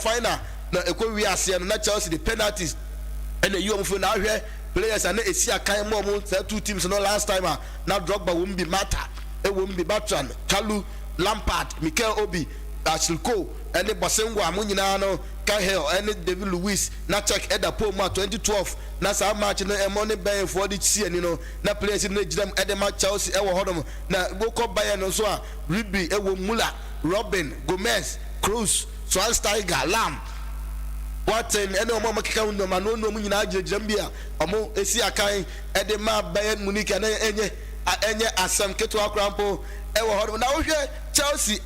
Final na ɛkɔ wie aseɛ no, na Chelsea de penalties ɛna eyi wɔn firi. Na ahwɛ players a na esi akan mu wɔn saa two teams no last time a, na Drogba wɔm bi, Mata ɛwɔ bi, Bertrand, Kalu, Lampard, Mikel Obi, Ashley Cole ɛne Bosingwa, mo nyinaa no, Cahill ɛne David Luiz. Na Cech ɛda pole mu a 2012 na saa match no ɛmɔ ne Bayernfoɔ de si ani no, na players no gyina mu ɛde ma Chelsea ɛwɔ hɔnom. Na wokɔ Bayern no nso a, Ribery ɛwɔ, Muller, Robben, Gomez, Kroos, Schweinsteiger, Lahm, Boateng ɛne wɔn a wɔkeka ho nneɛma no wɔn nyinaa gyinagyina mu bi a wɔn esi akan ɛde ma Bayern Munich a na ɛnyɛ asɛm ketewa koraa mpo ɛwɔ hɔnom. Na wohwɛ Chelsea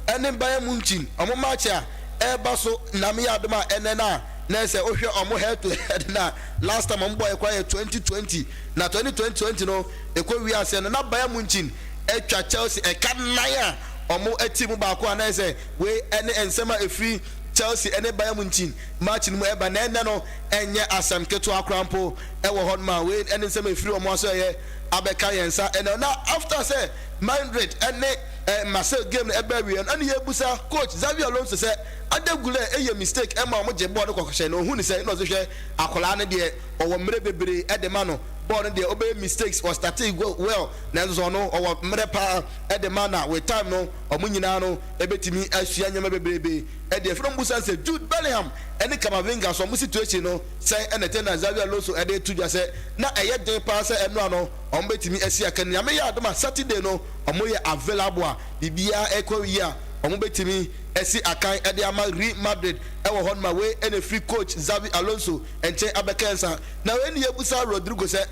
ɛne Bayern Munich wɔn match a ɛreba so nam yɛ adom a ɛnɛ na sɛ wohwɛ wɔn head to head na last time wɔn bɔ ɛkora yɛ 2020. Na 2020 no ɛkɔ wi ase no, na Bayern Munich atwa Chelsea ɛka nan a wɔn ati mu baako a na sɛ wei ɛne nsɛm a efiri Chelsea ɛne Bayern Munich match no mu ɛba. Na ɛnɛ no ɛnyɛ asɛm ketewa koraa mpo ɛwɔ hɔ nom a wei ɛne nsɛm a efiri wɔn aso ɛyɛ abɛka yɛn nsa ɛnɛ. Na after sɛ Madrid ɛne Marseille game no ɛbɛ wie no, ɛne yɛbusa coach Xabi Alonso sɛ Arda Guler ɛyɛ mistake ɛma wɔn gye bɔɔl no kɔkɔhyɛ na ohun sɛ ɛna ɔsɛ hwɛ akwadaa no deɛ, ɔwɔ mmerɛ bebree ɛde ma no. Bɔɔl no deɛ, ɔbɛyɛ mistakes, ɔstart well, nanso so ɔno ɔwɔ mmerɛ paa ɛde ma na with time no ɔmo nyinaa no ɛbɛtumi asua nneɛma bebrebe ɛde efiri. Ɔmo busa sɛ Jude Bellingham ɛne Camavinga so ɔmo situation no sɛn ɛna ɛtɛ, na Xabi Alonso ɛde to dwa sɛ na ɛyɛ den paa sɛ ɛno ano ɔmo bɛtumi asi aka. Nyame yɛ adom a, Saturday no ɔmo yɛ available a biribiara ɛkɔ yie a, ɔmo bɛtumi asi akan ɛde ama Real Madrid ɛwɔ hɔ nom a wei ɛna efiri coach Xabi Alonso nkyɛn abɛka nsa. Na wei ne yɛbusa Rodrigo sɛ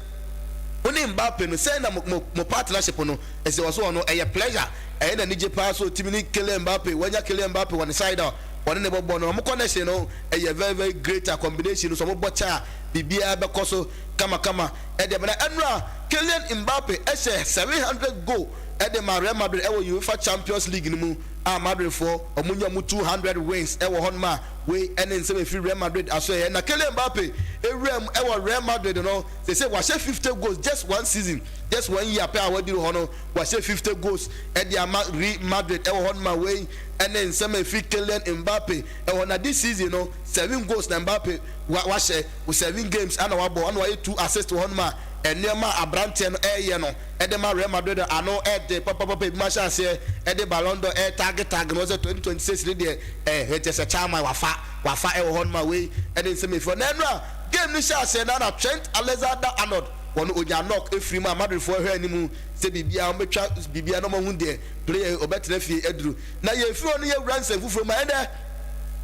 wo ne Mbappe no sɛn na mo partnership no ɛsɛ wɔ so. Ɔno ɛyɛ pleasure, ɛyɛ n'anigye paa so otimi ne Kylian Mbappe, wanya Kylian Mbappe wɔ ne side a wɔne ne bɔbɔ no, ɔmo connection no ɛyɛ very very great a combination no so ɔmo bɔ kyɛ a biribiara bɛkɔ so kamakama ɛde ɛbɛn. Ɛnura Kylian Mbappe ɛhyɛ 700 goal ɛde ma Real Madrid ɛwɔ UEFA Champions League no mu a Madrid foɔ ɔmo nya ɔmo 200 wins ɛwɔ hɔ nom a wei ɛne nsɛm efiri Real Madrid aso ɛyɛ. Na Kylian Mbappe ewura mu ɛwɔ Real Madrid no sese wahyɛ 50 goals just one season, just one year pɛ a wadiri hɔ no, wahyɛ 50 goals ɛde ama Real Madrid ɛwɔ hɔ nom a wei ɛne nsɛm efiri Kylian Mbappe ɛwɔ. Na this season no, seven goals na Mbappe wahyɛ wɔ seven games ɛna wabɔ, ɛna wayɛ two assists wɔ hɔ nom a nneɛma a aberanteɛ no ɛreyɛ no ɛde ma Real Madrid ano ɛde papapapa. Ebi ma hyɛ aseɛ ɛde Ballon d'Or ɛtag tag no sɛ 2026 ne deɛ ɛkyɛ sɛ chairman wafa ɛwɔ hɔ nom a wei ɛde nsɛm efi hɔ. Na ɛno a game no hyɛ aseɛ na Trent Alexander Arnold wɔn onya knock efiri mu a Madridfoɔ hwɛ anim sɛ biribiara wɔn bɛtwa biribiara na wɔn ahu deɛ player ɔbɛtena fie aduru. Na yɛfiri hɔ no, yɛwura nsɛm foforɔ mu a ɛnɛ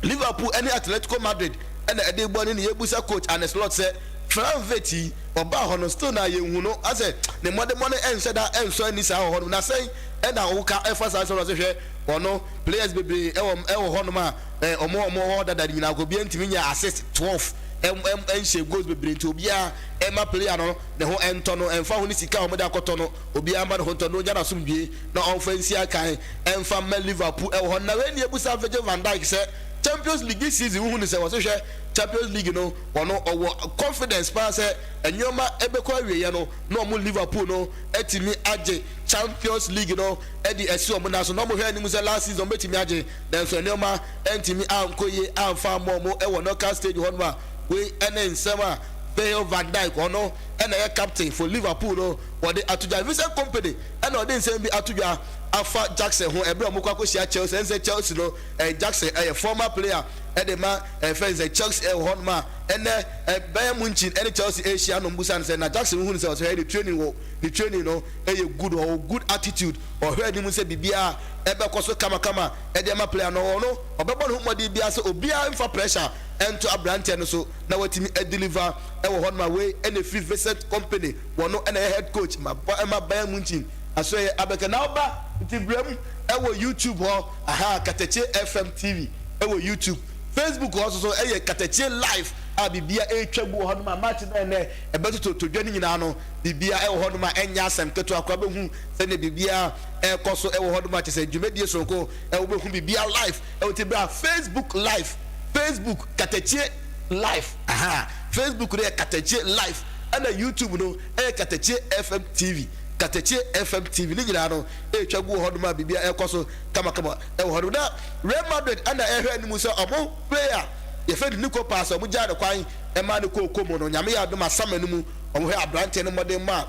Liverpool ɛne Atletico Madrid ɛna ɛde bɔ ne yɛbusa coach Arne Slot sɛ Florian Wirtz yi ɔbaa hɔ no, still na yɛnhu no asɛ ne mmɔdemmɔ no ɛnhyɛ da ɛnsɔ ani saa wɔ hɔ nom. Na sɛn ɛna ɔwoka ɛfa saa sɛ ɔsɛ hwɛ ɔno players bebree ɛwɔ hɔnom a ɔmo hɔ dada nyinaa kɔ obiara ntumi nya assist 12 ɛm ɛm ɛnhyɛ goals bebree, nti obiara ɛma player no ne ho ɛntɔ no, ɛnfa ho ne sika a wɔde akɔtɔ no, obiara ma ne ho ntɔ no, onya n'asomdwie na ɔnfa nsi akan ɛnfa mma Liverpool ɛwɔ hɔ. Na wei ni ebusa Virgil van Dijk sɛ Champions League this season, wohu ne sɛ wɔsɛ hwɛ Champions League no, ɔno ɔwɔ confidence paa sɛ nneɛma ɛbɛkɔ awieɛ no na ɔmo Liverpool no ɛtumi agye Champions League no ɛde ɛsi ɔmo nan so. Na ɔmo hwɛ anim sɛ last season ɔmo bɛtumi agye, nanso nneɛma ɛntumi ankɔ yie amfa ama ɔmo ɛwɔ knockout stage hɔ nom a wei ɛne nsɛm a Virgil van Dijk, ɔno ɛna ɛyɛ captain for Liverpool no, wɔde ato dwa. Vincent Kompany ɛna ɔde nsɛm bi ato dwa afa Jackson ho ɛberɛ a ɔmo kɔ akɔhyia Chelsea. Ɛnsɛ Chelsea no Jackson ɛyɛ former player ɛde ma ɛfɛn sɛ Chelsea ɛwɔ hɔ nom a ɛnɛ Bayern Munich ɛne Chelsea ɛhyia no. Mbusa no sɛ na Jackson hu no sɛ ɔsɛ ne training wɔ ne training no ɛyɛ good, ɔwɔ good attitude, ɔhwɛ anim sɛ biribiara ɛbɛkɔ so kamakama ɛde ama player no. Ɔno ɔbɛbɔ ne ho mmɔden biara sɛ obiara mfa pressure ɛnto aberanteɛ no so na watumi ɛdeliver ɛwɔ hɔ nom a wei ɛna efiri Vincent Kompany, wɔn ɛna ɛyɛ head coach ma ɛma Bayern Munich aso yɛ abɛkɛ. Na ɔba nti brɛm ɛwɔ YouTube hɔ aha, Katakye FM TV ɛwɔ YouTube, Facebook hɔ nso so ɛyɛ Katakye Live a biribiara ɛretwa gu wɔ hɔ nom a match na ɛnɛ ɛbɛtoto todwa no nyinaa no, biribiara ɛwɔ hɔ nom a ɛnyɛ asɛm ketewa koraa. Bɛhu sɛnea biribiara ɛrekɔ so ɛwɔ hɔ nom a kyerɛ sɛ dwumadie sononko ɛwɔ, bɛhu biribiara live ɛwɔ ti bra Facebook Live, Facebook Katakye Live aha. Facebook no yɛ Katakye Live, ɛna YouTube no ɛyɛ Katakye FM TV. Katakyie FM TV ne nyinaa no ɛretwa gu wɔ hɔnom a biribiara ɛrekɔ so kamakama ɛwɔ hɔnom. Na Real Madrid ɛna ɛrehwɛ anim sɛ ɔmo player yɛfrɛ no Nico Paz a ɔmo gyaa no kwan ɛmaa no kɔɔ Como no, Nyame yɛ adom a summer no mu ɔmo hwɛ abranteɛ no mmɔden ma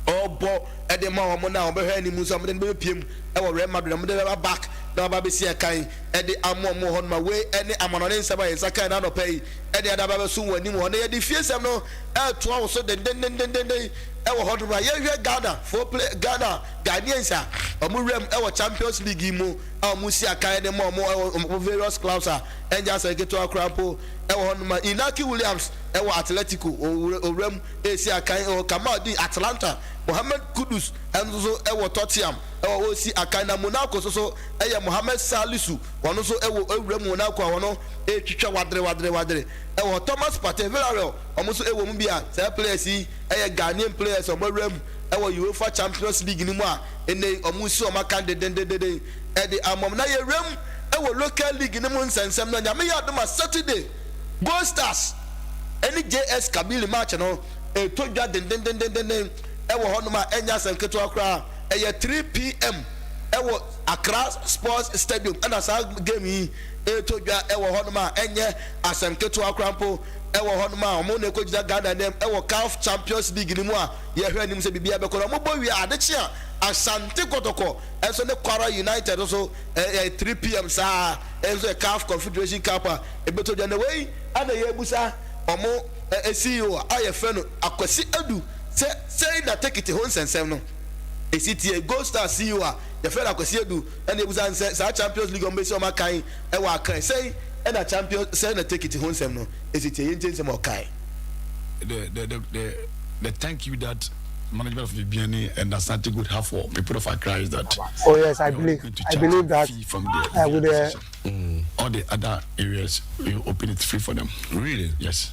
a ɔrebɔ ɛde ma wɔn no a wɔbɛhwɛ anim sɛ wɔde no bɛbɛpiem ɛwɔ Real Madrid, wɔde no bɛba back na waba abɛsi akan ɛde ama wɔn wɔ hɔnom a wei ɛne amanɔne nsɛm a yɛn nsa kae no anɔpa yi ɛne ɛde aba abɛso wɔn anim hɔ na yɛde fie nsɛm no ɛretoa wo so dendendendenden ɛwɔ hɔnom a yɛhwɛ Ghana foɔ play Ghana Ghanaians a wɔn wuram ɛwɔ Champions League yi mu a wɔn si akan de ma wɔn ɛwɔ wɔn various clubs a ɛnyɛ asɛm ketewa koraa mpo ɛwɔ hɔnom a Inaki Williams ɛwɔ Atletico owuram ɛresi akan ɛwɔ Kamaldeen Atlanta Mohammed Kudus nso so ɛwɔ Tottenham ɛwɔ ɔresi akan na Monaco nso so ɛyɛ Mohammed Salisu wɔn nso ɛwɔ ewuram Monaco a wɔn ɛretwitwa wadere wadere wadere ɛwɔ hɔ Thomas Partey Villarreal wɔn nso ɛwɔ mu bi a saa players yi ɛyɛ Ghanaian players a wɔn awura mu ɛwɔ UEFA Champions League no mu a ɛnnɛ yi wɔn resi wɔn akan dendendenden ɛde ama wɔn na yɛwura mu ɛwɔ local league no mu nsɛnsɛm no Nyame yɛ adom a Saturday Gold Stars ɛne JS Kabylie match no ɛretɔ dwa dendendendenden ɛwɔ hɔnom a ɛnyɛ asɛm ketewa koraa ɛyɛ 3 pm ɛwɔ Accra Sports Stadium ɛna saa game yi ɛretɔ dwa ɛwɔ hɔnom a ɛnyɛ asɛm ketewa koraa mpo ɛwɔ hɔnom a wɔn na ɛkɔgyina Ghana anim ɛwɔ CAF Champions League no mu a yɛhwɛ anim sɛ biribiara bɛkɔ no wɔbɔ wie a adekye a Asante Kɔtɔkɔ nso ne Kwara United nso ɛyɛ 3 pm saa nso yɛ CAF Confederation Cup a ɛbɛtɔ dwa na wei ana yɛbusa wɔn CEO a yɛfrɛ no Akwasi Adu sɛ sɛn na tekiti ho nsɛnsɛm no ɛsi tie Gold Star CEO a yɛfrɛ no Akwasi Adu ɛna yɛbusa no sɛ saa Champions League wɔn bɛsi wɔn akan ɛwɔ Accra sɛn ɛna Champions sɛn na tekiti ho nsɛm no ɛsi tie yɛntie nsɛm a ɔkae. The, the, the, the, the thank you that management of Bibiani and Asante Gold have for people of Accra is that. Oh yes, I we are believe. going to I charge believe that. fee from the with the all the other areas we open it free for them. Really? Yes.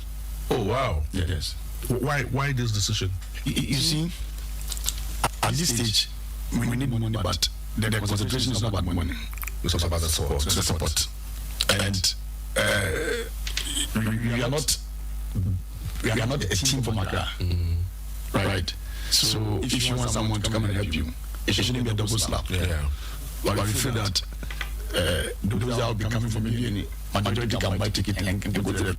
Oh wow. Yeah, yes. Why why this decision? You, you see, at this stage, we need money, but the, the concentration is not about money. It's about the support. The support, and we, we are not we are not a team from Accra, right? So if you want someone to come and help you, it shouldn't be a double slap. Yeah. But we feel that those that will be coming from Bibiani, majority can buy ticket and, and go to the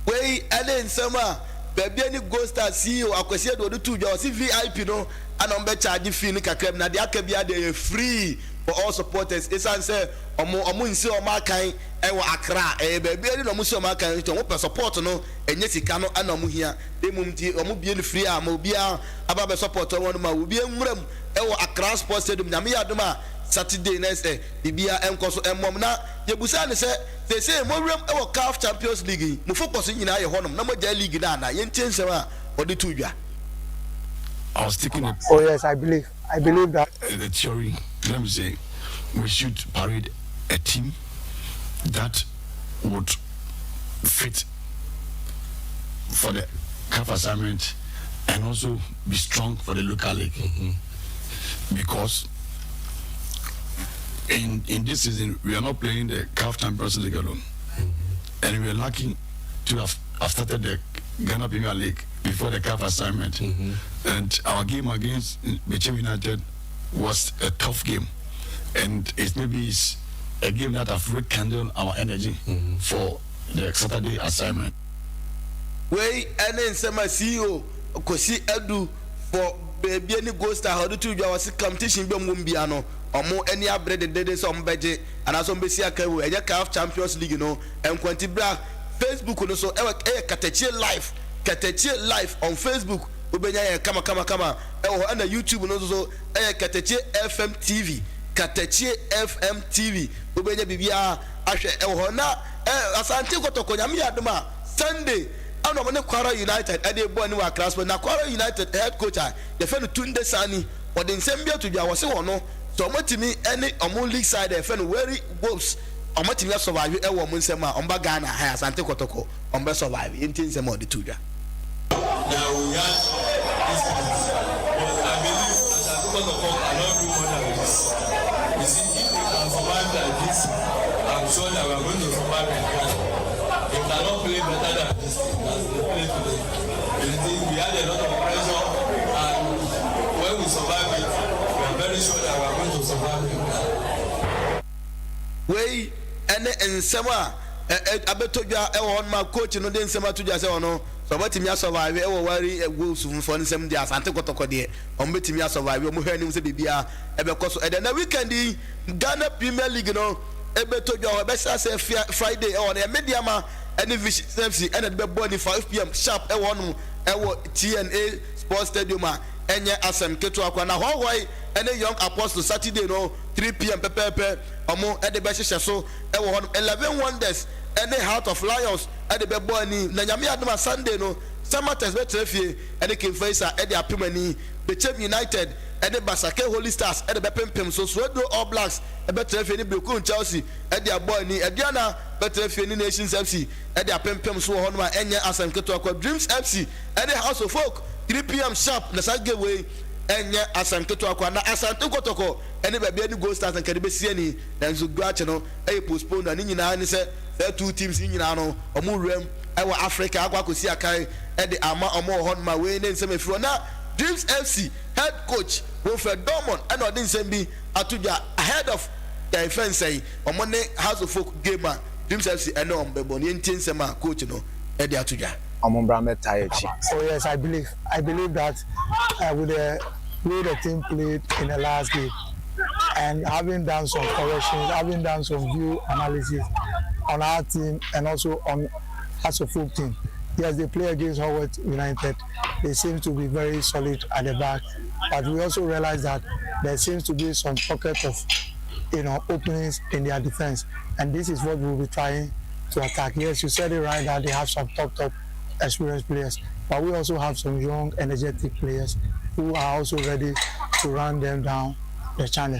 wei ɛne nsɛm a Bibiani Gold Star CEO Akwasi Adu ɔde to dwa ɔsi VIP no ana ɔmo bɛ charge fee no kakra mu na deɛ aka bi adeɛ yɛ free for all supporters esan sɛ ɔmo ɔmo nsi ɔmo akan ɛwɔ Accra ɛyɛ Bibiani na ɔmo si ɔmo akan nti ɔmo pɛ support no ɛnyɛ sika no ɛna ɔmo hia emom ti ɔmo bie no free a ma obiara aba bɛ support ɔmo no ma obiara nwura mu ɛwɔ Accra Sports Stadium Nyame yɛ adom a Saturday na ɛsɛ biribiara ɛnkɔ so ɛmmɔm na yɛbusa ne sɛ sɛsɛ mo wuram ɛwɔ CAF Champions League yi mo focus nyinaa yɛ hɔnom na mo gya league no ana yɛntie nsɛm a ɔde to dwa. I was taking a, Oh yes, I believe. I believe that. the theory. Let me say, we should parade a team that would fit for the CAF assignment and also be strong for the local league. Because in in this season we are not playing the CAF Champions League alone, and we are lucky to have, have started the Ghana Premier League before the CAF assignment. And our game against Bechem United was a tough game, and it maybe is a game that have rekindled our energy for the Saturday assignment. Wei ɛne nsɛm a CEO Kwasi Adu for Bibiani Gold Star ɔde to dwa wɔsi competition bi a ɔmo wɔ mu bia no ɔmo ani abere dedede sɛ ɔmo bɛgye anaasɛ ɔmo bɛsi aka wo ɛnyɛ CAF Champions League no nkwanti bra Facebook no so ɛwɔ ɛyɛ Katakyie Live, Katakyie Live on Facebook wobɛnya yɛn kama kama kama ɛwɔ hɔ ɛna YouTube no nso so ɛyɛ Katakyie FM TV, Katakyie FM TV wobɛnya biribiara ahwɛ ɛwɔ hɔ na ɛ Asante Kɔtɔkɔ Nyame yɛ adom a Sunday ɛna ɔmo ne Kwara United ɛde bɔ anim wɔ Accra Sports na Kwara United head coach a yɛfɛ no Tunde Sani ɔde nsɛm bi ato dwa wɔsi wɔn no sɛ ɔmo tumi ɛne ɔmo league side a yɛfɛ no Warri Wolves ɔmo tumi asurvive ɛwɔ ɔmo nsɛm a ɔmo ba Ghana ha Asante Kɔtɔkɔ ɔmo bɛ survive yɛntie nsɛm a ɔde to dwa. That we had this point. But I believe Asante Kotoko cannot do more than this. You see, if we can survive like this, I'm sure that we are going to survive in Ghana. They cannot play better than this team as they play today. You see, we had a lot of pressure and we survive it, we are very sure that we are going to survive it. Wei ne nsɛm a abɛtɔ dwa wɔ hɔnom a coach no de nsɛm ato dwa sɛ ɔno sɛ ɔbɛtumi asurvive wɔ Warri Wolves foɔ no nsɛm deɛ, Asante Kɔtɔkɔ deɛ wɔn bɛtumi asurvive. Wɔn hwɛ anim sɛ biribiara ɛbɛkɔ so ɛdɛ. Na weekend yi Ghana Premier League no ɛbɛtɔ dwa hɔ, ɛbɛhyɛ asɛ Friday ɛwɔ no yɛ Medeama ɛne Vision FC ɛna de bɛbɔ ni 5 p.m. sharp ɛwɔ hɔnom ɛwɔ TNA Sports Stadium a ɛnyɛ asɛm ketewa koraa. Na Hɔhɔi ɛne Young Apostle, Saturday no 3 p.m. pɛpɛɛpɛ ɔmo ɛde bɛhyehyɛ so ɛwɔ hɔnom. 11 Wonders ɛne Heart of Lions ɛde bɛbɔ ani. Na Nyame adom a, Sunday no Samartex bɛtena fie ɛne King Faisal ɛde apem ani. Bechem United ɛne Basake Holy Stars ɛde bɛpempem so. Swedru All Blacks ɛbɛtena fie ne Berekum Chelsea ɛde abɔ ani. Aduana bɛtena fie ne Nations FC ɛde apempem so wɔ hɔnom a ɛnyɛ asɛm ketewa kɔ. Dreams FC ɛne Hearts of Oak, 3 p.m. sharp, na saa game wei ɛnyɛ asɛm ketewa kɔ. Na Asante Kɔtɔkɔ ɛne Bibiani Gold Stars nkɛde bɛsi ani, nanso guakye no ɛyɛ postpone. Na ne nyinaa ne sɛ saa two teams yi nyinaa no ɔmo wuram ɛwɔ Africa akɔ akɔsi akan ɛde ama ɔmo wɔ hɔnom a wei ne nsɛm efiri hɔ. Na Dreams FC head coach Wilfred Dormon ɛna ɔde nsɛm bi ato dwa ahead of ɛfɛn sɛn ɔmo ne Hearts of Oak game a Dreams FC ɛne ɔmo bɛbɔ no. Yɛntie nsɛm a coach no ɛde ato dwa. Ɔmo mbra mɛta akyi. Oh yes, I believe. I believe that with the way the team played in the last game, and having done some corrections, having done some view analysis on our team and also on as a full team. Yes, they play against Howard United. They seem to be very solid at the back, but we also realize that there seems to be some pocket of openings in their defense, and this is what we'll be trying to attack. Yes, you said it right that they have some top top experienced players, but we also have some young, energetic players who are also ready to run them down the channel.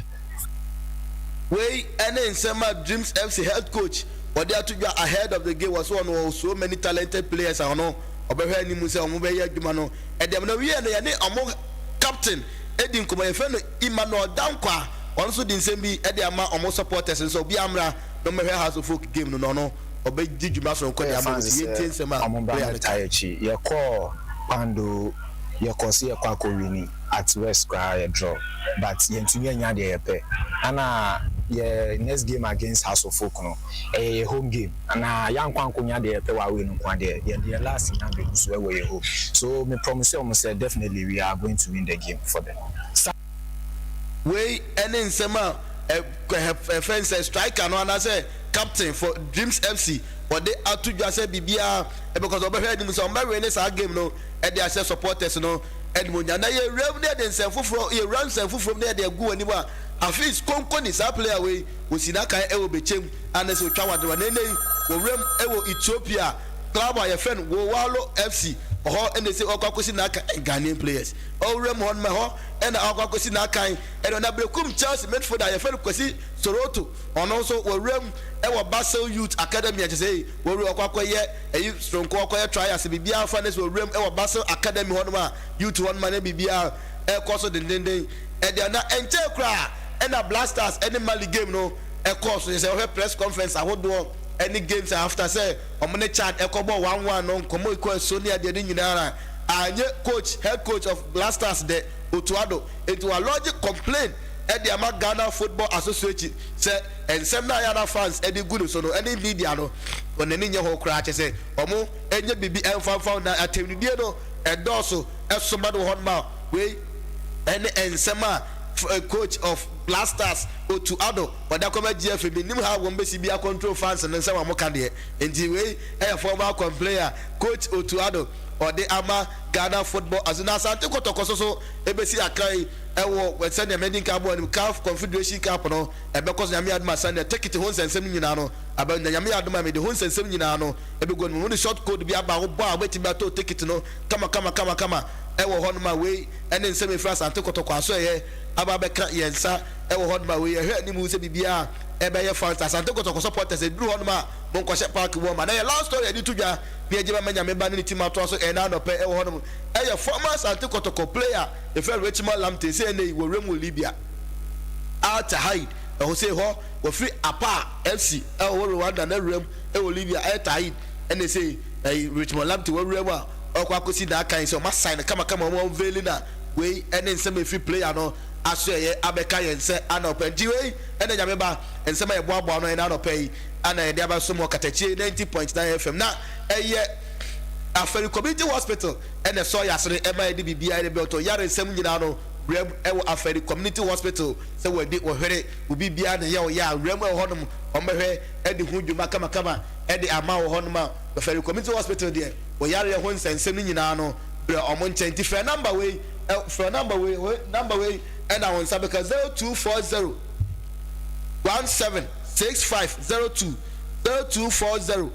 Wei ɛne nsɛm a Dreams FC head coach wɔde ato dwa ahead of the game. Wɔ so ɔno wɔ so many talented players a ɔno ɔbɛhwɛ anim sɛ ɔmo bɛyɛ adwuma no ɛdɛm. No wie no, yɛne ɔmo captain edi nkɔmɔ, yɛfrɛ no Emmanuel Dankwa. Ɔno nso de nsɛm bi ɛde ama ɔmo supporters nso obi amra na ɔmo bɛhwɛ Hearts of Oak game no, na ɔno ɔbɛgye dwuma soronko de ama wɔn. Yɛntie nsɛm a ɔmo mbra player no mɛta akyi. Yɛkɔɔ Kpando, yɛkɔ so yɛkɔ akɔ win at west koraa, yɛ draw, but yɛntumi anya deɛ yɛpɛ. Ana yɛ next game against Hearts of Oak no ɛyɛ yɛ home game, ana yɛankɔ ankɔnya deɛ yɛpɛ wɔ away no nko adeɛ, yɛde yɛ last nya bɛgu so ɛwɔ yɛ home, so me promise ɔmo sɛ definitely we are going to win the game for them. Wei ɛne nsɛm a ɛfɛn sɛ striker no anaasɛ captain for Dreams FC wɔde ato dwa sɛ biribiara ɛbɛkɔ sɛ ɔbɛhwɛ anim sɛ ɔmbɛwin ne saa game no ɛde ahyɛ supporters no ɛnimonyam. Na yɛwura mu ne yɛde nsɛm foforɔ, yɛwura nsɛm foforɔ mu ne yɛde agu wɔn anim a Hafiz Konkoni, saa player wei wosi n'akan ɛwɔ Bɛkyɛm anasɛ otwa wadewa na ɛnɛ yi wɔwura mu ɛwɔ Ethiopia club a yɛfrɛ no Wolwalo FC. Ɔhɔ ɛna ɛsɛ ɔkɔ akɔsi n'akan. Ghanaian players ɔwura mu hɔ nom ɛhɔ ɛna ɔkɔ akɔsi n'akan ɛna. Na Berekum Chelsea midfielder yɛfrɛ no Kwasi Soroto, ɔno nso wɔwura mu ɛwɔ Basel Youth Academy. Ɛkyɛ sɛ wɔwura ɔkɔ akɔyɛ ɛyi soronko, ɔkɔyɛ trials, biribiara fa ne so. Wɔwura mu ɛwɔ Basel Academy hɔ nom a youth hɔ nom a ne biribiara ɛkɔ so dendenden ɛdeɛ. Na ɛnkyɛn koraa ɛna Black Stars ɛne Mali game no ɛkɔɔ so. Yɛ sɛ wɔhwɛ press conference ahodoɔ ɛne games after sɛ ɔmo ne Chad ɛkɔbɔ 1-1 no, nkɔmɔ ekɔ ɛso ne adeɛ ne nyinaa anyɛ coach, head coach of Black Stars de Otto Addo etu alɔgye complain ɛde ama Ghana Football Association sɛ nsɛm na ayana fans ɛde gu ne so no ɛne media no, wɔn ani nyɛ hɔ koraa, kyɛ sɛ ɔmo ɛnyɛ biribi ɛnfanfan na atɛnidie no ɛdɔɔso ɛsoma no wɔ hɔ nom a. Wei ɛne nsɛm a coach of Black Stars Otto Addo wɔde akɔma GFA bi nim ha wɔn bɛsi bi acontrol fans no nsɛm a wɔka deɛ. Nti wei ɛyɛ formal complaint a coach Otto Addo ɔde ama Ghana Football Aso. Na Asante Kɔtɔkɔ so so ebesi akan ɛwɔ sɛdeɛ mɛdi nka abɔ anim CAF Confederation Cup no ɛbɛkɔ so. Nyame adum asan deɛ ticket ho nsɛnsɛm nyinaa no aba na Nyame adum a mede ho nsɛnsɛm nyinaa no ebɛgu no mu de short code bi aba ahobɔ a wobɛtumi atɔ ticket no kama kama kama kama ɛwɔ hɔ nom a. Wei ɛne nsɛm efiri Asante Kɔtɔkɔ aso ɛyɛ aba abɛka yɛn nsa ɛwɔ hɔ nom a. Wei yɛhwɛ anim sɛ biribiara ɛbɛyɛ fans Asante Kɔtɔkɔ supporters eduru hɔ nom a monkɔhyɛ park wɔ ma. Na yɛ last story ɛde to dwa ne yɛgye mama Nyame ba ne ne team atoa so ɛna anɔpɛ ɛwɔ hɔ nom ɛyɛ former Asante Kɔtɔkɔ player efɛ Richmond Lamptey sɛ ɛnɛ yi wɔwura mu wɔ Libya, Al Ittihad. Ɛhɔ sɛ hɔ wɔfiri Apa FC ɛwɔ Rwanda na wuram ɛwɔ Libya Al Ittihad ɛna sɛ ɛyi Richmond Lamptey wɔwura mu a ɔkɔ akɔsi n'akan sɛ ɔma sign kamakama, ɔmo unveiling na Wei ne nsɛm a ɛfiri player no asoɛeɛ abɛka yɛn sɛ anɔpa. Nti wei ne Nyame ba nsɛm a yɛboaboa ano ɛnɛ anɔpa yi ana yɛde abɛsom wɔ Katakyie 90.9 FM. Na ɛyɛ Afari Community Hospital ɛna ɛsɔ yɛn asene ɛma yɛde biribiara yɛde bɛtɔ yare nsɛm nyinaa no wuram ɛwɔ Afari Community Hospital sɛ wɔadi wɔhwere wo biribiara na ɛyɛ wo ya a wuram ɛwɔ hɔnom wɔn bɛhwɛ ɛde ho dwuma kamakama ɛde ama wɔ hɔnom a Afari Community Hospital deɛ wɔ yareɛ ho nsɛnsɛm no nyinaa no brɛ wɔn nkyɛn nti frɛ number wei ɛ frɛ number wei wei number wei ɛna wɔn nsa bɛka 0240 17 65 02 0240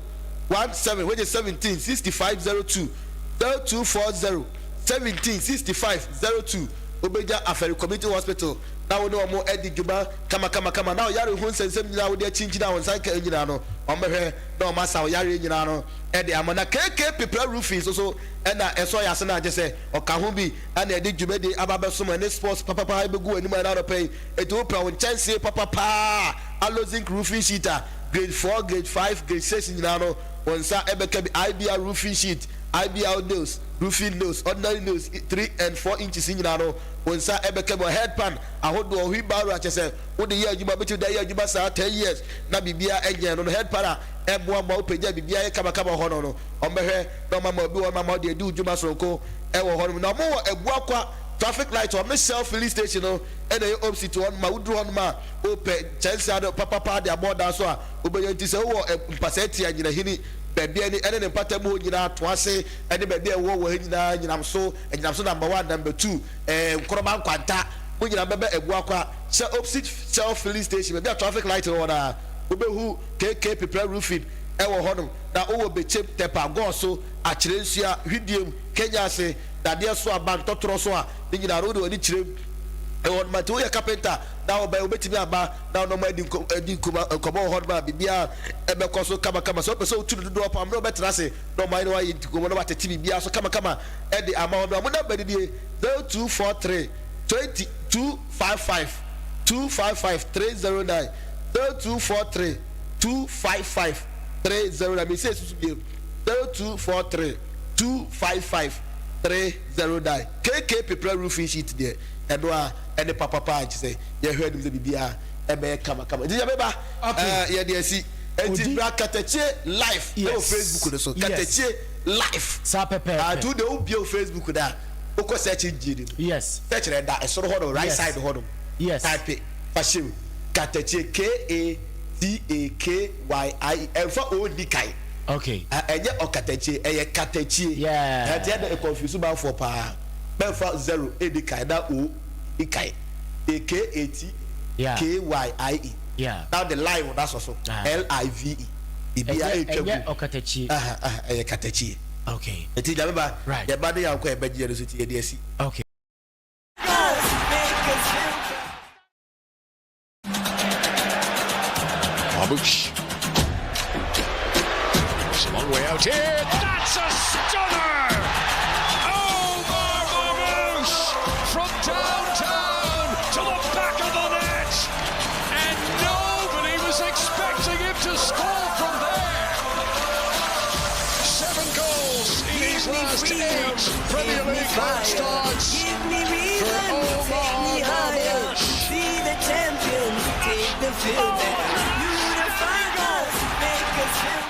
17 which is 17 65 02 0240 17 65 02 wobɛgya Afɛri Community Hospital na wo ne wɔn adi dwuma kamakamakama na ɔyare ho nsɛnsɛm nyinaa wode akyinkyini a wɔn nsa nka nyinaa no wɔn bɛhwɛ na wɔn asa ɔyareɛ nyinaa no de ama. Na KK Pepra Roofing nso so na ɛsɔ yɛn ase no a kyerɛ sɛ ɔka ho bi na ɛde dwumadie aba abɛsom ɛne sports papapa ɛbɛgu w'anim ɛna anɔpa yi. Enti wopɛ wo nkyɛnsee papa paa alo zinc roofing sheet a grade 4, grade 5, grade 6 nyinaa no wo nsa ɛbɛka bi. IBR roofing sheet, IBR nails, roofing nails, ordinary nails 3 and 4 inches nyinaa no wo nsa ɛbɛka bi. Head pan ahodoɔ, wheelbarrow a kyerɛ sɛ wode yɛ adwuma wobɛtumi de ayɛ adwuma saa 10 years na biribiara ɛnyɛ no no head pan a ɛboa ma wopagya biribiara yɛ kamakama wɔ hɔ no no, wɔbɛhwɛ na wɔama obi wɔ hɔ ama ɔde adi wo dwuma soronko wɔ hɔ nom. Na wɔwɔ Abuakwa traffic light hɔ, ne Shell filling station no na ɛyɛ opposite hɔ nom a woduru hɔ nom a wopɛ kyɛnse ade papapa de abɔ dan so a wobɛnya. Nti sɛ wowɔ mpasaa tia Nyinahini baabi ani ɛne ne mpata mu hɔ nyinaa Toase ɛne baabi a ɛwɔ wɔ ha nyinaa Nyinamso, Anyinamso number one, number two, ɛɛ Nkoroma Nkwanta mo nyinaa bɛbɛ Abuakwa hyɛ opposite Shell filling station baabi a traffic light no wɔ no a wobɛhu KK Pepra Roofing wɔ hɔnom, na wowɔ Bekyem, Tɛpa, Gɔɔso, Akyerɛnsua, Hwidiem, Kenya ase, dadeɛ so aba, ntɔtorɔ so a, ne nyinaa no wode w'ani kyerɛ mu wɔ hɔnom. Nti woyɛ carpenter na wobɛn, wobɛtumi aba na wo ne wɔn adi nkɔmmɔ adi nkɔmmɔ wɔ hɔnom a biribiara bɛkɔ so kamakama. Sɛ wopɛ sɛ wotu no dodoɔ paa a, wɔne wo bɛtena ase na wɔn ayɛ na wɔayɛ nkɔmmɔ na wɔatete biribiara so kamakama de ama wo. Na wɔn number no nie, 0243 20 255 255 309. 0243 255 309 mesi esusu bio 0243 255 309 KK Pepra roofing sheet deɛ ɛno a ɛne papapa nkyɛ sɛ yɛhwɛ anim sɛ biribiara ɛbɛyɛ kama kama nti yɛbɛba ɛɛ yɛde asi nti bra katakyie live ɛwɔ Facebook no so katakyie live saa pɛpɛɛpɛ ati wo deɛ wo bie Facebook no a wokɔ search engine no yes search no ɛda ɛsoro hɔ no right side hɔ no yes type fa hyɛ mu. Katakyie, K-A-T-A-K-Y-I-E, ɛmfa O nni kan. Okay. Ɛnyɛ ɔkatakyie, ɛyɛ katakyie. Yeah. Ɛnti ɛna ɛconfuse manfoɔ paa. Mɛmfa zero nni kan na O nni kan. Ɛyɛ K-A-T-K-Y-I-E. Yeah. Na wode live no asɔ so. Ah. L-I-V-E. Biribiara Ɛnyɛ ɛtwa gu. ɛnyɛ ɔkatakyie. Aha, aha, ɛyɛ katakyie. Okay. Ɛnti Nyame ba, Right. yɛba ne yɛankɔ a yɛbɛgye yɛn no so nti yɛde asi. Okay. Marmoush. It's a long way out here. That's a stunner! Omar Marmoush from downtown to the back of the net. And nobody was expecting him to score from there. Seven goals in his last eight Premier League home starts for Omar Marmoush. See the champions take the field and unify us, make us feel.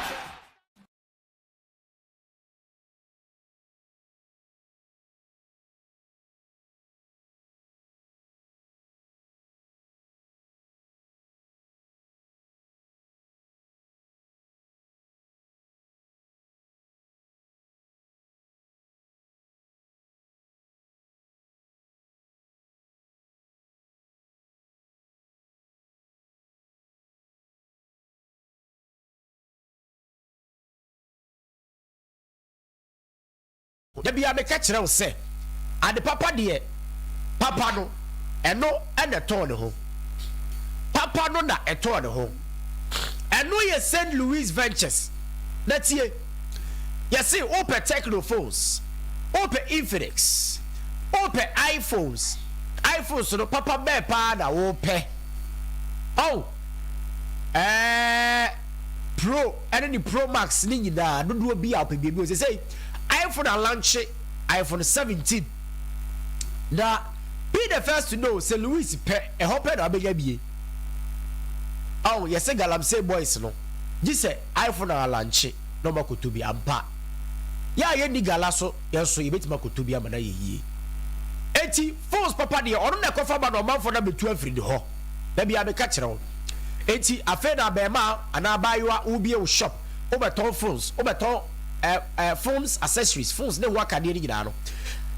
Da biara meka kyerɛ wo sɛ, ade papa deɛ, papa no, ɛno na ɛtɔɔ ne ho. Papa no na ɛtɔɔ ne ho. Ɛno yɛ St. Louis Ventures. Na tie, yɛse wopɛ Tecno phones, wopɛ Infinix, wopɛ iPhones, iPhones no papa bɛɛ paa na wopɛ. Oh, ɛɛ Pro ɛne ne Pro Max ne nyinaa dodoɔ bi a wopɛ bi ebi wɔ sɛ iPhone alankye iPhone 17. Na be the first to know sɛ Louis pɛ, ɛhɔ pɛ na wabɛnya bie. Ao, yɛse Galamsey boys no, gye sɛ iPhone a alankye na ɔmo akɔtɔ bi. Ampa. Yɛ a yɛnni gala so, yɛn nso yɛbɛtumi akɔtɔ bi ama no ayɛ yie. Enti phones papa deɛ, ɔno na ɛkɔfa ba na ɔmanfoɔ no abɛtu afiri ne hɔ. Da biara meka kyerɛ wo. Enti afei na abarimaa anaa abaayewa wobue wo shop, wobɛtɔn phones, wobɛtɔn eh, eh, phones accessories, phones ne ho akadeɛ no nyinaa no.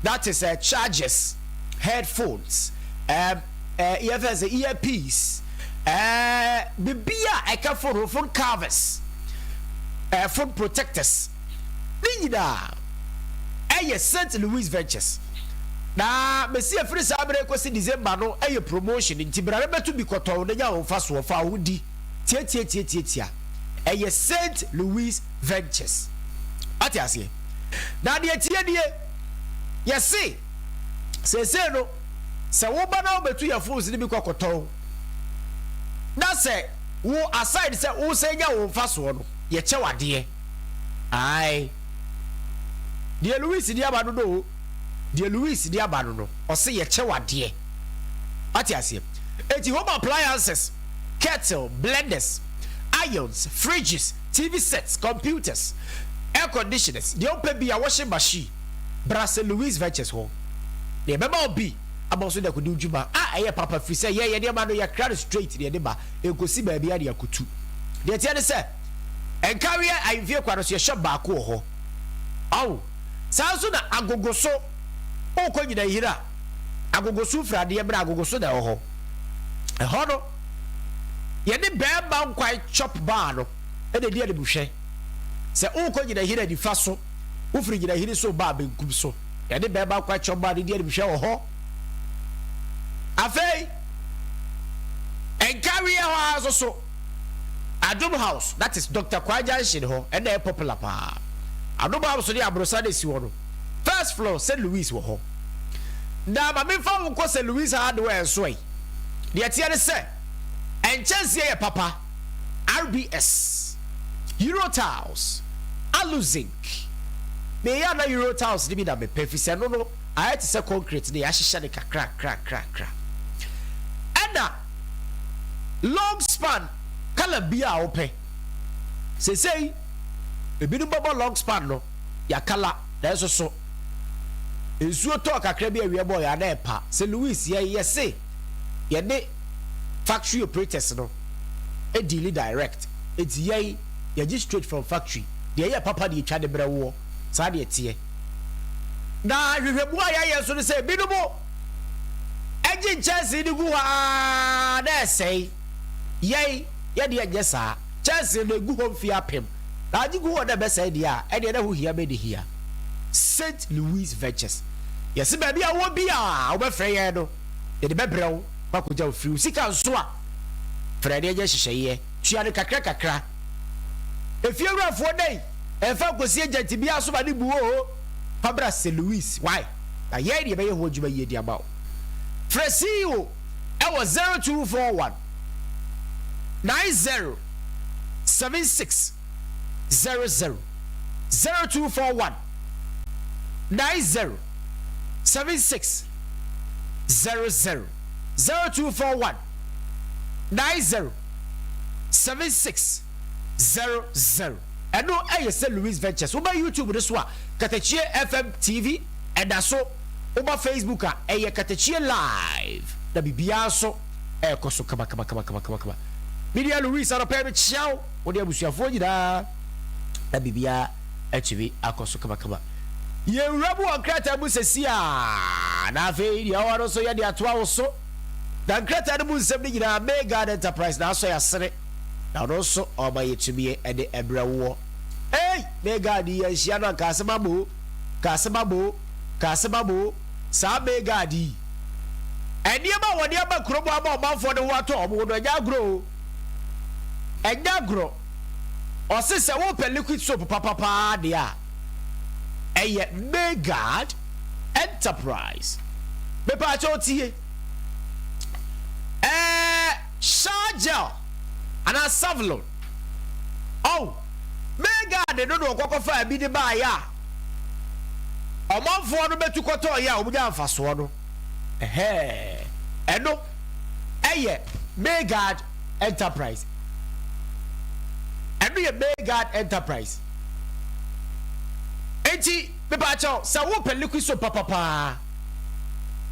That is eh, chargers, headphones, um, eh, yɛfɛ sɛ earpiece, eh, biribi a ɛka phone ho, phone covers, eh, phone protectors, ne nyinaa ɛyɛ St. Louis Ventures. Na mesi ɛfiri saa berɛ kɔsi December no ɛyɛ promotion nti bra bɛbɛto bi kɔtɔn na nya wo mfasoɔ fa wo ho di tiatiatiatiatia ɛyɛ St. Louis Ventures. Ate aseɛ? Na deɛ tie nie, yɛse seesei no sɛ woba na wobɛtu yɛ phones no bi kɔ kɔtɔn na sɛ wo aside sɛ wosan nya wo mfasoɔ no yɛkyɛ wo adeɛ. Ae. Deɛ Louis de aba no no o. Deɛ Louis de aba no no, ɔse yɛkyɛ wo adeɛ. Wate aseɛ? Eti home appliances, kettle, blenders, irons, fridges, TV sets, computers, air conditioners, deɛ wopɛ bia, washing machine, bra St. Louis Ventures hɔ na yɛbɛma wo bi ama wo nso de akɔdi wo dwuma a ɛyɛ papa firi sɛ yɛn yɛ nneɛma no yɛkra no straight na yɛde ba, ɛnkɔsi baabiara na yɛakɔtu. Deɛ ɛteɛ ne sɛ, Nkareɛ ahemfie kwa no so yɛhyɛ baako wɔ hɔ. Awo, saa nso na agogo so wokɔ nyinahiri a, agogo so firi adeɛ mmerɛ agogo so na ɛwɔ hɔ. Ɛhɔ no, yɛne bɛrima nkwan chop bar no ɛna ɛdi animhwɛ. Sɛ wokɔ nyinahiri a nifa so, wofiri nyinahiri so ba benkum so, yɛne bɛrima nkwan chop bar no di animhwɛ wɔ hɔ. Afei, nkareɛ hɔ ara nso so, Adom House, that is Doctor Kwaa Junction hɔ, ɛna ɛyɛ popular paa. Adom House ne aborosan na esi hɔ no, first floor St. Louis wɔ hɔ. Na ma memfa wo nkɔ St. Louis Hardware nso ɛ. Deɛ ɛteɛ ne sɛ, nkyɛnseɛ yɛ papa, RBS, Euro Tiles, Aluzinc. Meyɛ a na Euro Tiles no bi na mepɛ, ɛfiri sɛ ɛno no ayɛ te sɛ concrete no, yɛahyehyɛ no kakrakrakrakra. Ɛna Long span colour biaa a wopɛ. Sesei ebinom bɛbɔ long span no yɛakala nanso so nsuo tɔɔ kakra bi awia bɔɔ yɛ a na ɛpa. Sɛ Louis yɛn yɛse yɛne factory operators no deali direct nti yɛn yɛgye straight from factory deɛ ɛyɛ papa deɛ yɛtwa de brɛ woɔ saa deɛ ɛteɛ. Na nhwehwɛmu a yɛayɛ nso ne sɛ ebinom Gye nkyɛnsee no gu hɔ ara na ɛsɛe. Yɛn, yɛn deɛ ɛnyɛ saa. Kyɛnsee no, egu hɔ mfeɛ apem. Na agye gu hɔ na ɛbɛsɛe deɛ a, ɛnneɛ na ɛho hia bɛn na ɛhia? Saint Louis Ventures. Yɛse baabi a wowɔ biara a wobɛfrɛ yɛn no, yɛde bɛbrɛ wo ma akɔgya wo firi. Wo sika nso a, frɛ na yɛnyɛ nhyehyɛeɛ. Tua no kakra kakra. Efiewurafoɔ dɛn? Ɛmfa nkɔsi agent biara so ma no mmu oo. Fa bra Saint Louis, why? Na yɛn de yɛbɛyɛ ho adwuma yie de ama wo. Frɛ CEO wɔ 0241 90 76 00, 0241 90 76 00, 0241 90 76 00. Ɛno yɛ St. Louis Ventures. Woba YouTube no so a, Katakyie FM TV ɛda so. Woba Facebook a, ɛyɛ Katakyie Live. Na biribiara nso ɛrekɔ so kamakamakamakama. Me nua Louis, anɔpa yi mekyea wo, wo ne abusuafoɔ nyinaa, na biribiara atumi akɔ so kamakama. Yɛwura mu wɔ nkrataa mu sɛsi a, na afei deɛ ɛwɔ no nso yɛde atoa wo so. Na nkrataa no mu nsɛm no nyinaa, May God Enterprise na asɔ yɛn asene. Na ɔno nso ɔma yɛtumi de brɛ woɔ. Ei! May God yi yɛnhyia no a nka asɛm aba o, nka asɛm aba o, nka asɛm aba o. Saa May God yi, nneɛma a wɔde aba kurom ama ɔmanfoɔ no ho atɔ wɔn no, ɛnyɛ agorɔ o. Ɛnyɛ agorɔ. Ɔse sɛ wopɛ liquid soap papa paa deɛ a, ɛyɛ May God Enterprise. Mepaakyɛw tie. Ɛɛ. Shower gel anaa Savlon. Oh, Megad no na ɔkɔkɔfaa bi de baeɛ a ɔmanfoɔ no bɛtu kɔtɔeɛ a wɔnyaa mfasoɔ no. Ɛhɛɛ, ɛno ɛyɛ Maygard Enterprise. Ɛno yɛ Maygard Enterprise. Enti, mepaakyɛw, sɛ wopɛ liquid soap papa paa,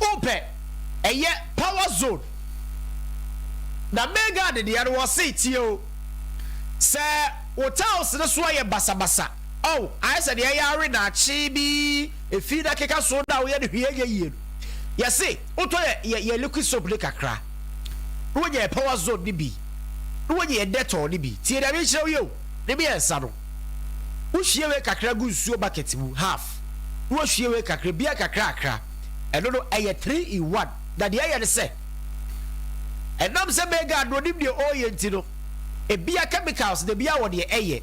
wopɛ ɛyɛ Power Zone, na Maygard deɛ no wɔse tie o, sɛ wo tiles no so ayɛ basabasa, Oh, ayɛ sɛ deɛ yɛawe daakye bi efi na keka so na woyɛ no hwee nyɛ yie no. Yɛse wotɔ yɛ yɛ yɛ liquid soap no kakra, na wonya yɛ power zone no bi, na wonya yɛ Dettol no bi. Tie deɛ mekyerɛ wo yi o, ne mmiɛnsa no, wohwie wei kakra gu nsuo bucket mu, half, na woahwie wei kakra, bia kakrakra. Ɛno no ɛyɛ 3 in 1. Na deɛ ɛyɛ ne sɛ, ɛnam sɛ Megan no onim deɛ ɔreyɛ nti no, ebia chemicals na ebia wɔ deɛ ɛyɛ.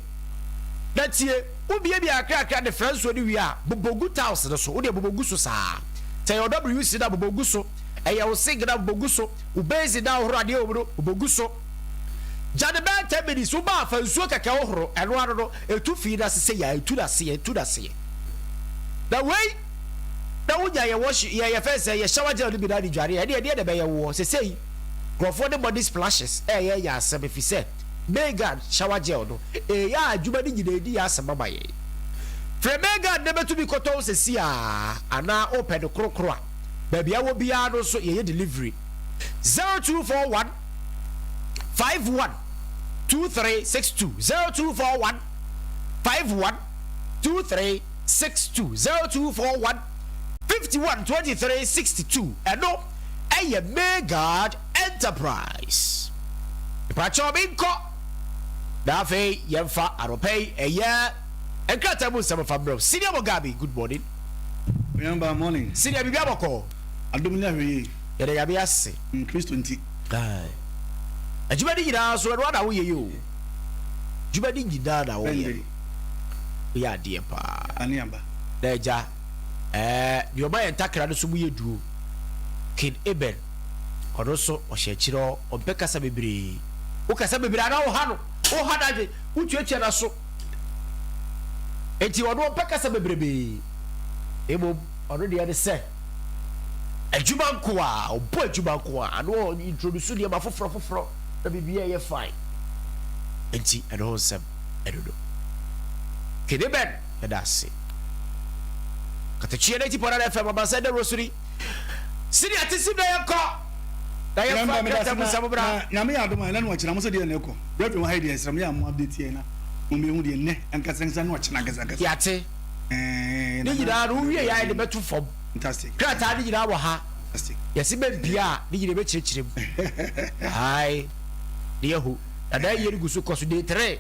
Na tie, wobiabia kakrakra de fra nsuo no wie a, bobɔ gu tiles no so. Wo deɛ bobɔ gu so saa. Sɛ ɛyɛ wo WC no a, bobɔ gu so. Ɛyɛ wo sink no a, bobɔ gu so. Wo basin no a wohoro adeɛ wɔ mu no, bobɔ gu so. Gya no bɛyɛ 10 minutes. Woba a, fa nsuo kɛkɛ hohoro. Ɛno ano no, ɛtu fii no ase sei a, ɛtu no aseɛ, ɛtu no aseɛ. Na wei, na wonya yɛ wash, yɛ yɛfɛ sɛ yɛ shower gel no bi na de dware a, ɛdeɛ ɛdeɛ na ɛbɛyɛ woɔ. Sesei, nkurɔfoɔ de body splashes ɛyɛ yɛ asɛm ɛfiri sɛ, Mayguard shower gel no eeyaa adwuma no nyinaa edi yɛ asɛm ama yɛn. Frɛ Mayguard na bɛtumi kɔtɔn sɛsi aa anaa wopɛ no korokoro a baabi a wɔ biara no nso yɛyɛ delivery. 0241 51 2362 0241 51 2362 0241 51 23 62 ɛno ɛyɛ Mayguard Enterprise. Mepakyɛw menkɔ na afei yɛmfa anɔpa yi ɛyɛ nkrataa mu nsɛm mfa mbrɛ wo. Senior Mugabe, good morning. Onyamba, morning. Senior, biribi abɔkɔ? Adom ne ahwɛyie. Yɛda Nyame ase. Kristo nti. Aye. Adwuma no nyinaa nso ɛno ara na woyɛ yi o. Adwuma no nyinaa na woyɛ no. Woyɛ adeɛ paa. Ane aba. Na agya, ɛɛ deɛ ɔma yɛn ntakra no so mu yɛ duro. King Eben. Ɔno nso ɔhyɛ akyire hɔ, ɔmpɛ kasa bebree. Wokasa bebree a na woha no, woha n'adwene, wotuatua n'aso. Enti ɔno ɔmpɛ kasa bebrebee. Mmom ɔno deɛ ne sɛ adwuma nko a, ɔbɔ adwuma nko a, ano ɔ introduce nneɛma foforɔ foforɔ na biribiara yɛ fine. Enti ɛno ho nsɛm ɛno no. Kene Ben, yɛda ase. Katakyiɛ 90.9 FM, Amansan Dawuro so ni. Sini ate sim na yɛnkɔ na yɛmfa nkrataa mu nsɛm bra. Na Nyame yɛ adom a ɛnɛ no ɔkyena mo sɛ deɛ na ɛkɔ Reverend wɔ ha yi deɛ ɛsrɛ mo yɛ a mo update yɛn na mo mɛhu deɛ nnɛ ankasa ankasa ne ɔkyena ankasa ankasa. Yɛate. Ɛɛ Ne nyinaa no wowie yɛ a yɛde bɛto fam. Fantastic. Krataa ne nyinaa wɔ ha. Fantastic. Yɛse bɛmpie a ne nyinaa yɛbɛkyerɛkyerɛ mu. Ae ne yɛahu. Na na ayie no gu so kɔ so day 3.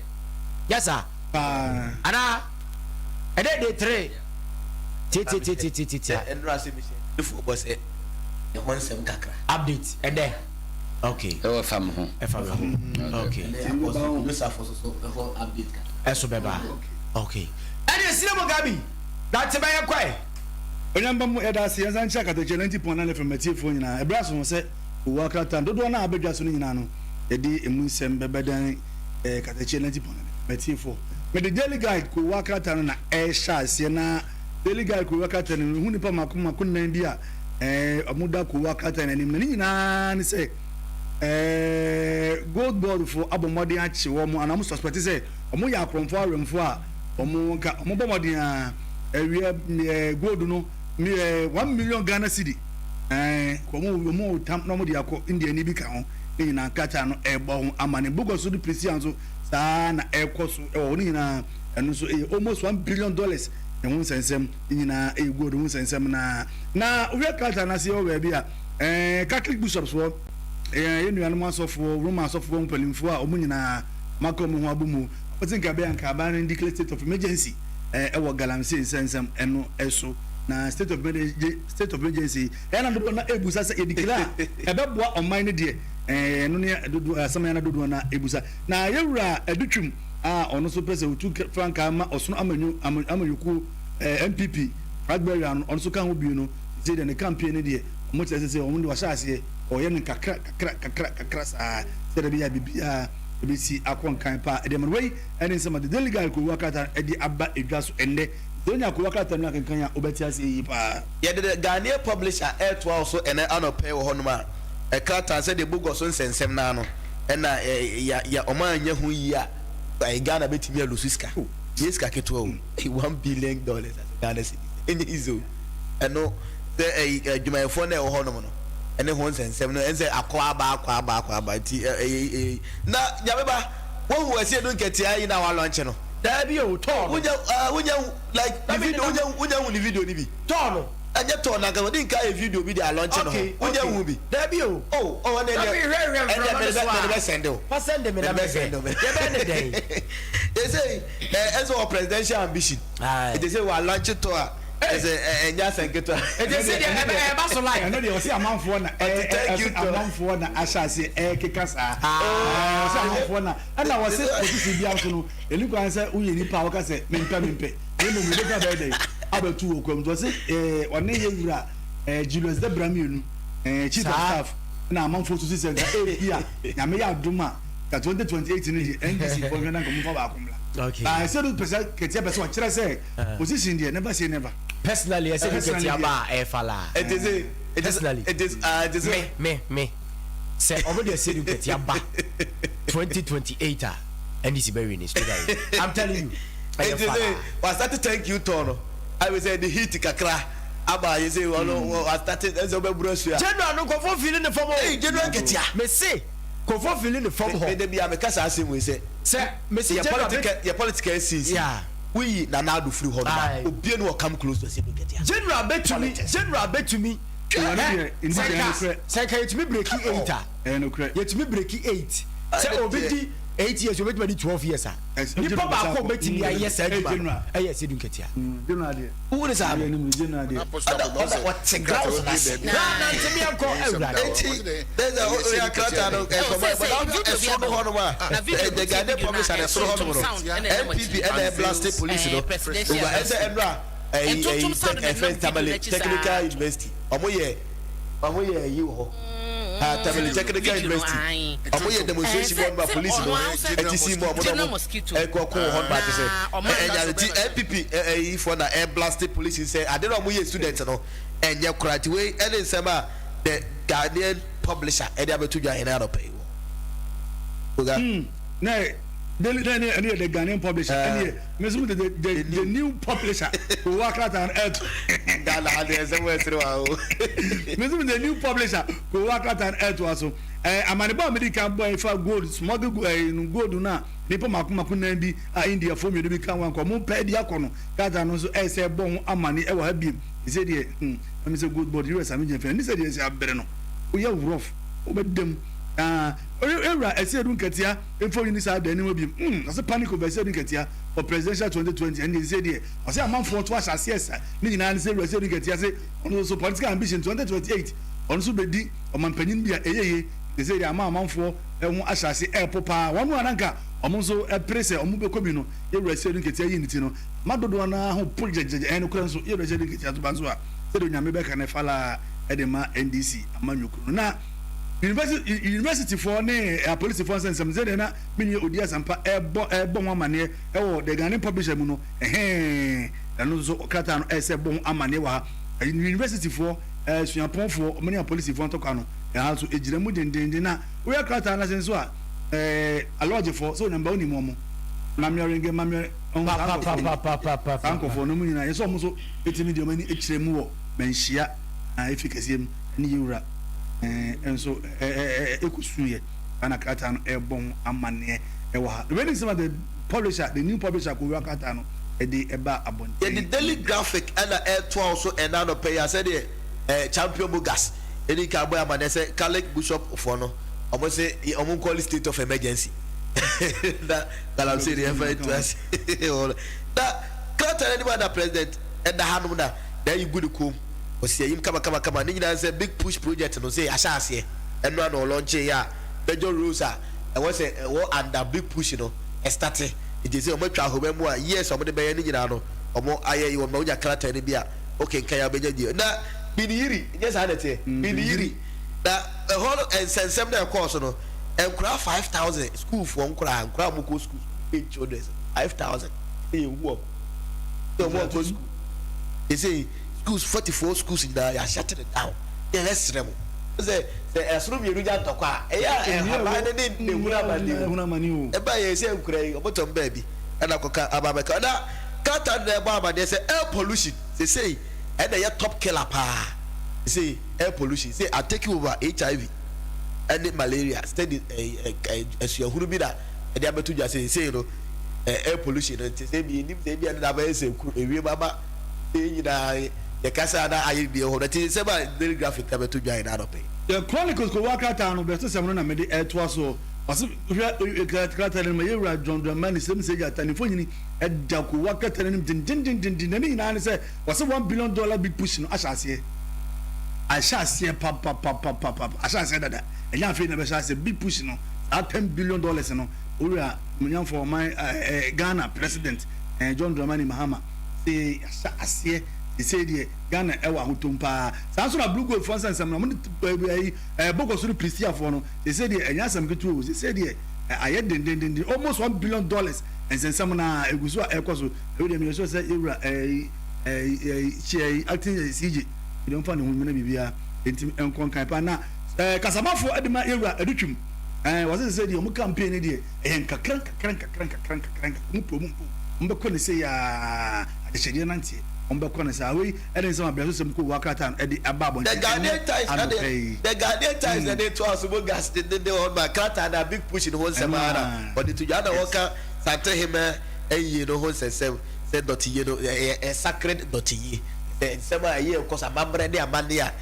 Nyɛ saa? Paa. Anaa? Ɛnɛ day 3. Tiatiatiatiatia. Ɛnura sɛ mi hyɛ efu bɔ sɛ ɛhɔ nsɛm kakra. Update ɛnɛ okay. Ɛwɔ fa mi ho. Ɛfa mi ho okay. Ɛnɛ apɔsɔ Joseph soso ɛhɔ update kakra. Ɛso bɛba okay. Ɛnɛ esire mo Gabi nante bɛyɛ kɔɛ. Onyamba mu yɛda ase yɛnsan nkyia Katakyie 90.9 FM atiefoɔ nyinaa. Ɛberɛ aso sɛ Owuo Akrataa no dodoɔ no a abɛdwa so no nyinaa no yɛde emu nsɛm bɛbɛdan Katakyie 90.9 FM atiefoɔ. Mede Daily Guide Koowaa krataa no na ɛrehyɛ aseɛ na Daily Guide Koowaa krataa no mehu nnipa mako mako nnan bi a wɔda Koowaa krataa no anim na ne nyinaa ne sɛ Gold Board foɔ abɔ mmɔden akye wɔn anaa wɔn suspect sɛ wɔn yɛ akorɔmfoɔ awɛmfoɔ a wɔn nka wɔn bɔ mmɔden a ɛwia gold no 1 million Ghana cedi wɔn tam na wɔn de akɔ India ni bi ka ho ne nyinaa krataa no ɛrebɔ ho amane Bogos so de Prisia nso saa na ɛrekɔ so wɔ hɔ no nyinaa ɛno nso ɛyɛ almost $1 billion ɛho nsɛnsɛm nyinaa ɛyɛ gold ho nsɛnsɛm na wohwɛ krataa no ase wɔ baabi a Catholic bishops wɔ yɛn nuanom asɔfoɔ, Roma asɔfoɔ mpanimfoɔ a wɔn nyinaa maka wɔn ho abɔ mu wɔte nka bɛyɛ nka aban no declare state of emergency ɛwɔ galamsey nsɛnsɛm ɛno ɛso. Na state of emergency ɛyɛ na dodoɔ na ebusa sɛ yɛ declare a ɛbɛboa ɔman no deɛ ɛno ne dodoɔ asɛm yɛn na dodoɔ na ebusa. Na yɛwura Adutwum a ɔno nso pɛ sɛ otu frankaa ma ɔsono amanyɔkuo NPP flagbearer no, ɔno nso ka ho bio no sɛ deɛ ne campaign no deɛ ɔmo kyerɛ sɛ ɔmo de wahyɛ aseɛ ɔyɛ no kakra kakra kakra kakra saa sɛ ɛde bɛyɛ a biribiara ebesi akɔ nkan paa. Ɛdeɛ ma no wei ɛne nsɛm a The Daily Guide koowaa krataa ɛde aba edwa so ɛnnɛ. Sɛ wonya kowa krataa no akenkan a, wobɛte aseɛ yie paa. Yɛde The Ghanaian Publisher retoa wo so ɛnnɛ anɔpa yi wɔ hɔnom a, krataa sɛdeɛ Bogor so nsɛnsɛm no ara no na ya ya wɔn annya ho yie a, Ghana bɛtumi alusu sika. Ɛnyɛ sika ketewa o, ei $1 billion as Ghana cedis, ɛnyɛ easy o. Ɛno sɛ ɛyi adwumayɛfoɔ no a ɛwɔ hɔnom no ɛne ho nsɛnsɛm no ɛnsɛ akɔ aba akɔ aba akɔ aba nti ɛyɛ ɛyɛ na Nyame ba woahu Asiedu Nketia yi na walɔnkye no. Daabi o, tɔɔ no. Wonya ah wonya like ne video wonya wonya hu ne video ni bi. Tɔɔ no. Ɛnyɛ tɔɔ na nka ɔdi nka yɛ video bi de alɔnkye no ho. Wonya hu bi. Daabi o. Oh oh ɛnɛ deɛ. Hwɛ hwɛ mframa no so a. Ɛnɛ mede bɛ sɛnde o. Fa sɛnde me na mehwɛ. Yɛbɛyɛ ne dɛn? Ɛsɛ ɛsɛ wɔ presidential ambition. Ɛte sɛ wɔ alɔnkye tɔ a. Ɛsɛ ɛnyɛ asɛm ketewa. Ɛte sɛ deɛ ɛba so live. Ɛno deɛ ɔsɛ amanfoɔ na ɛsɛ amanfoɔ na ahyɛ aseɛ ɛkeka saa. Ɔsɛ amanfoɔ na ɛna wɔsɛ position bi aso no. Ɛni kwan sɛ woyɛ nipa a woka sɛ mempɛ mempɛ na mmom yɛbɛtumi abɛyɛ dɛn abɛto wɔ kurom nti ɔse eh, ɔne yɛ wura eh, Julius Debra mmienu eh, chief of staff na amanfoɔ susu sɛ nka ebi a nyame yɛ adom a ka 2028 no deɛ NDC foɔ nhwɛ na nka momfa baako mmra Okay. na ɛsɛ no pɛ sɛ kɛteɛ pɛ sɛ ɔkyerɛ sɛ position deɛ never say never. Personally, ɛsɛ bi Personally kɛteɛ deɛ. ba a ɛfa laa. It is it is Personally. it is it is Me me me sɛ ɔmo de ɛsɛ bi kɛteɛ ba 2028 a NDC bɛ win straight away. I'm telling you. Ɛyɛ Nti fa sɛ laa. wasate thank you tɔn no ayi sɛ the heat kakra aba yɛ sɛ ɔno wasate ɛsɛ ɔbɛburu asu a. General no nkɔfo fili ne fam o. Ee General Nketia. Me se kɔfo fili ne fam hɔ. Me de bia meka saa asɛm wei sɛ. Sɛ me se Yɛ general political yɛ political scenes. Yeah. Woyi Nana Addo firi hɔ nom a Aye. obie no ɔcome close to Asiedu Nketia. General betumi Politics. general betumi. Ɛno Hɛ deɛ, ɛno sɛ deɛ, nka ɛnokorɛ. sɛ nka yɛtumi breki eight a. Ɛyɛ nokorɛ. Yɛtumi breki eight. Sɛ obi di 8 years, obetumi adi 12 years a. Ɛs- Nipa General baako a Sako. obetumi ayɛ saa Eh, adwuma no General. ɛyɛ Asiedu Nketia. General deɛ. Wohu ne saa no. Ɛyɛ anim General deɛ. Ɔda ɔda ɔte grounds no ase. Na nante mi ankɔ awurade. Eti bɛsɛ oyɛ krataa no nkɔmɔ sɛ- but sɛ video bi ɛsoro no aba. hɔ nom a Na video the Ghanaian video na publisher na ɛsoro hɔ nom no ɛntontom sound ɛna ɛnam NPP akyi. ɛna ɛblast police no Eh, presidential over ɛsɛ ɛnura ɛyi Ntontom ɛyi sound na ɛfɛ ɛnam video Tamale n'akyi saa. Technical University ɔmo yɛ ɛyi wɔ hɔ ah Tamale Technical Video no, University ae. ɔmo yɛ demonstration Eh, bi ɔmo ba sɛ- police sɛ no ɔno ara ɛti si mu ɔmo na General ɔmo Mosquito. ɛkɔ ko wɔ hɔ nom ati sɛ Na ɔmo ɛnya anda ti so NPP ɛyi fo na ɛblast police sɛ ade na ɔmo yɛ student no ɛnyɛ kora ti wei ɛne nsɛm a The Ghanaian Publisher ɛde abɛto dwa hɛn anɔpɛ yi wɔ. Oga. Na daily na ɛne ɛne yɛ The Ghanaian Publisher ɛne yɛ mɛ sɛ the new publisher kò wá krataa no ɛɛto. Ghana ade ɛsɛ wɔ ɛsere wa o. Mɛ sɛ the new publisher kò wá krataa no ɛɛto aso amanebɔ a mede kan bɔ ɛfa gold smuggle gold no a nipa mako mako nan bi a India fo mmienu bi ka ho ankɔ ɔmo pɛ di akɔ no krataa no nso ɛsɛ ɛbɔ ho amane ɛwɔ ha biem ɛsɛ deɛ ɛmi sɛ Gold Board us ami gyina fɛn ne sɛ deɛ ɛsɛ abere no oyɛ rough wobɛdam aa ewura Asiedu Nketia mfonyin saa da anim bi ɔsɛ panic over Asiedu Nketia for presidential 2020. Ɛne sɛ deɛ ɔsɛ amanfoɔ to ahyɛ aseɛ sa ne nyinaa ne sɛ ewura Asiedu Nketia sɛ ɔno nso political ambition 2028 ɔno nso bɛdi ɔmanpanyin bi a ɛyɛ yie ne sɛ deɛ ama amanfoɔ ɛho ahyɛ ase ɛɛpo paa wɔn a nanka ɔmo nso ɛpere sɛ ɔmo bɛkɔ bi no ewura Asiedu Nketia yi ne ti no ma dodoɔ naa ho po gyegyegye. Ɛno kora nso ewura Asiedu Nketia to ba nso a sɛdeɛ Onyame bɛka ne falaa ɛde ma NDC amanyɔkuo no. Na university foɔ ne apolisifoɔ nsɛnsɛm sɛdeɛ na menua odi asampa ɛbɔ ho amanneɛ ɛwɔ The Ghanaian Publisher mu no ɛhɛn ɛno nso krataa no ɛsɛ bɔ ho amanneɛ wɔ ha. University foɔ suapɔnfoɔ ɔmo ne apolisifoɔ ntɔkwa no ɛha nso egyina mu dendenden. Na woyɛ krataa no ase nso a alɔgyefoɔ sɛ onyamba onim ɔmo mamiɔrenge mamiɔre ɔmo saa nkɔfoɔ no mu nyinaa yɛ sɛ ɔmo nso etimi deɛ ɔmo ani ekyirɛ mu wɔ Manhyia a efi kɛseɛ mu ne yɛwura nso ɛɛ ɛkɔ suyɛ ɛna krataa no ɛbɔ ho amanneɛ ɛwɔ ha. Wei ne nsɛm a the publisher, the new publisher kò wura krataa no ɛde ɛba abɔnten. Yɛde Daily Graphic ɛna ɛtoa wo so ɛna anɔpɛ yi a sɛdeɛ Champion Mogas ɛdi kan bɔ amanneɛ sɛ Catholic bishop foɔ no ɔmo se ɔmo nkɔli state of emergency na galamsey deɛ ɛfa etu ase na krataa no anim a na president ɛda hanom na na ayi gu ne kɔn mu ɔsi ayim kamakamakama ne nyinaa sɛ Big Push project no sɛ ahyɛ aseɛ ɛno a na ɔlɔnkye yɛ a major roles a ɛwɔ sɛ ɛwɔ under Big Push no ɛstart nti sɛ ɔmo atwa ahoma mu a years a ɔmo de bɛyɛ ne nyinaa no ɔmo ayɛ yi wɔn ma wonya krataa no bi a okenkan a wobɛnya die na Biniyiri nyɛ saa na ɛteɛ Biniyiri na ɛhɔ no nsɛnsɛm na ɛkɔɔ so no nkoraa 5,000 sukuufoɔ nkoraa a wɔkɔ sukuu age children 5,000 ɛyɛ ehu wɔn. Sɛ ɔmo ankɔ school. Sesei schools 44 schools nyinaa yɛ shut it down. Yɛ yɛsrɛ mo. Sɛ sɛ ɛsono mienu nya ntɔkwa a, ɛyɛ a nhaban no ne ne hunu amane o. Ɛba yɛ sɛ nkura yi ɔmo tɔn baabi ɛna kɔka aba abɛka. Na krataa no na ɛbɔ amaneɛ sɛ air pollution sesei ɛna ɛyɛ top killer paa. Sesei air pollution sɛ a take over HIV ɛne malaria study ɛɛ ɛɛ asuahunu bi na ɛde abɛto dwa sɛ sesei no air pollution no nti sɛ ebi enim sɛ ebi ɛno na abɛyɛ sɛ kuro ewiem ama yɛn nyinaa yɛkasa na ayɛ bi ɛwɔ hɔ na ti nsɛm a Daily Graphic na bɛto dwa yɛn anɔpɛ yi. The Chronicles kowa krataa no brɛsosɛm no na mede retoa soɔ. Ɔse hwɛ krataa no mu yɛn wura John Dramani Sɛm Sɛ Gyata ne mfonini da kowa krataa no anim dendendendenden na ne nyinaa ne sɛ ɔse $1 billion big push no ahyɛ aseɛ ahyɛ aseɛ papapapapapa ahyɛ aseɛ dada ɛnyɛ afei na ɛbɛhyɛ aseɛ big push no saa $10 billion no Owura Munyamfo ɔman ɛɛ Ghana President ɛɛ John Dramani Mahama se yɛahyɛ aseɛ sesei deɛ Ghana ɛwɔ ahotom paa. Saa nso na Blue Gold foɔ nsɛnsɛm no wɔn de ɛyi ɛɛ Bɔkɔ so no Prestea foɔ no sesei deɛ ɛnyɛ asɛm ketewa o sesei deɛ ayɛ dendendenden almost $1 billion nsɛnsɛm no ara egu so a ɛrekɔ so. Ɛwei deɛ meyɛ sure sɛ yɛwura ɛɛ ɛɛ ɛɛ acting CJ deɛ ɔmfa ne ho mmena biribiara ntimi nkɔ nkan paa na ɛɛ kasamafoɔ de ma yɛwura Adutwum. Ɛɛ wɔse sɛ deɛ wɔn campaign no deɛ ɛyɛ nkakra nkakra nkakra nkakra nkakra nkakra wɔn pɛ wɔn mpo wɔn bɛkɔ ne sei aa adehyɛdeɛ nanteɛ wɔn bɛkɔ ne saa wei ɛne nsɛm abrɛsosɛm kɔ wɔ krataa no ɛde aba The abɔnten Ghanaian ɛnɛ Times anɔpa ɛde yi. The Ghanaian Times ɛde to aso mu gas de de de hɔ ma krataa na big push no ho nsɛm Ɛno ara na ara. ɔde to dwa na Yes. wɔka Santehema ayie no ho nsɛnsɛm sɛ dɔteyie no ɛyɛ ɛ sacred dɔteyie sɛ nsɛm a ɛyɛ ɛkɔ so amammerɛ ne amanneɛ a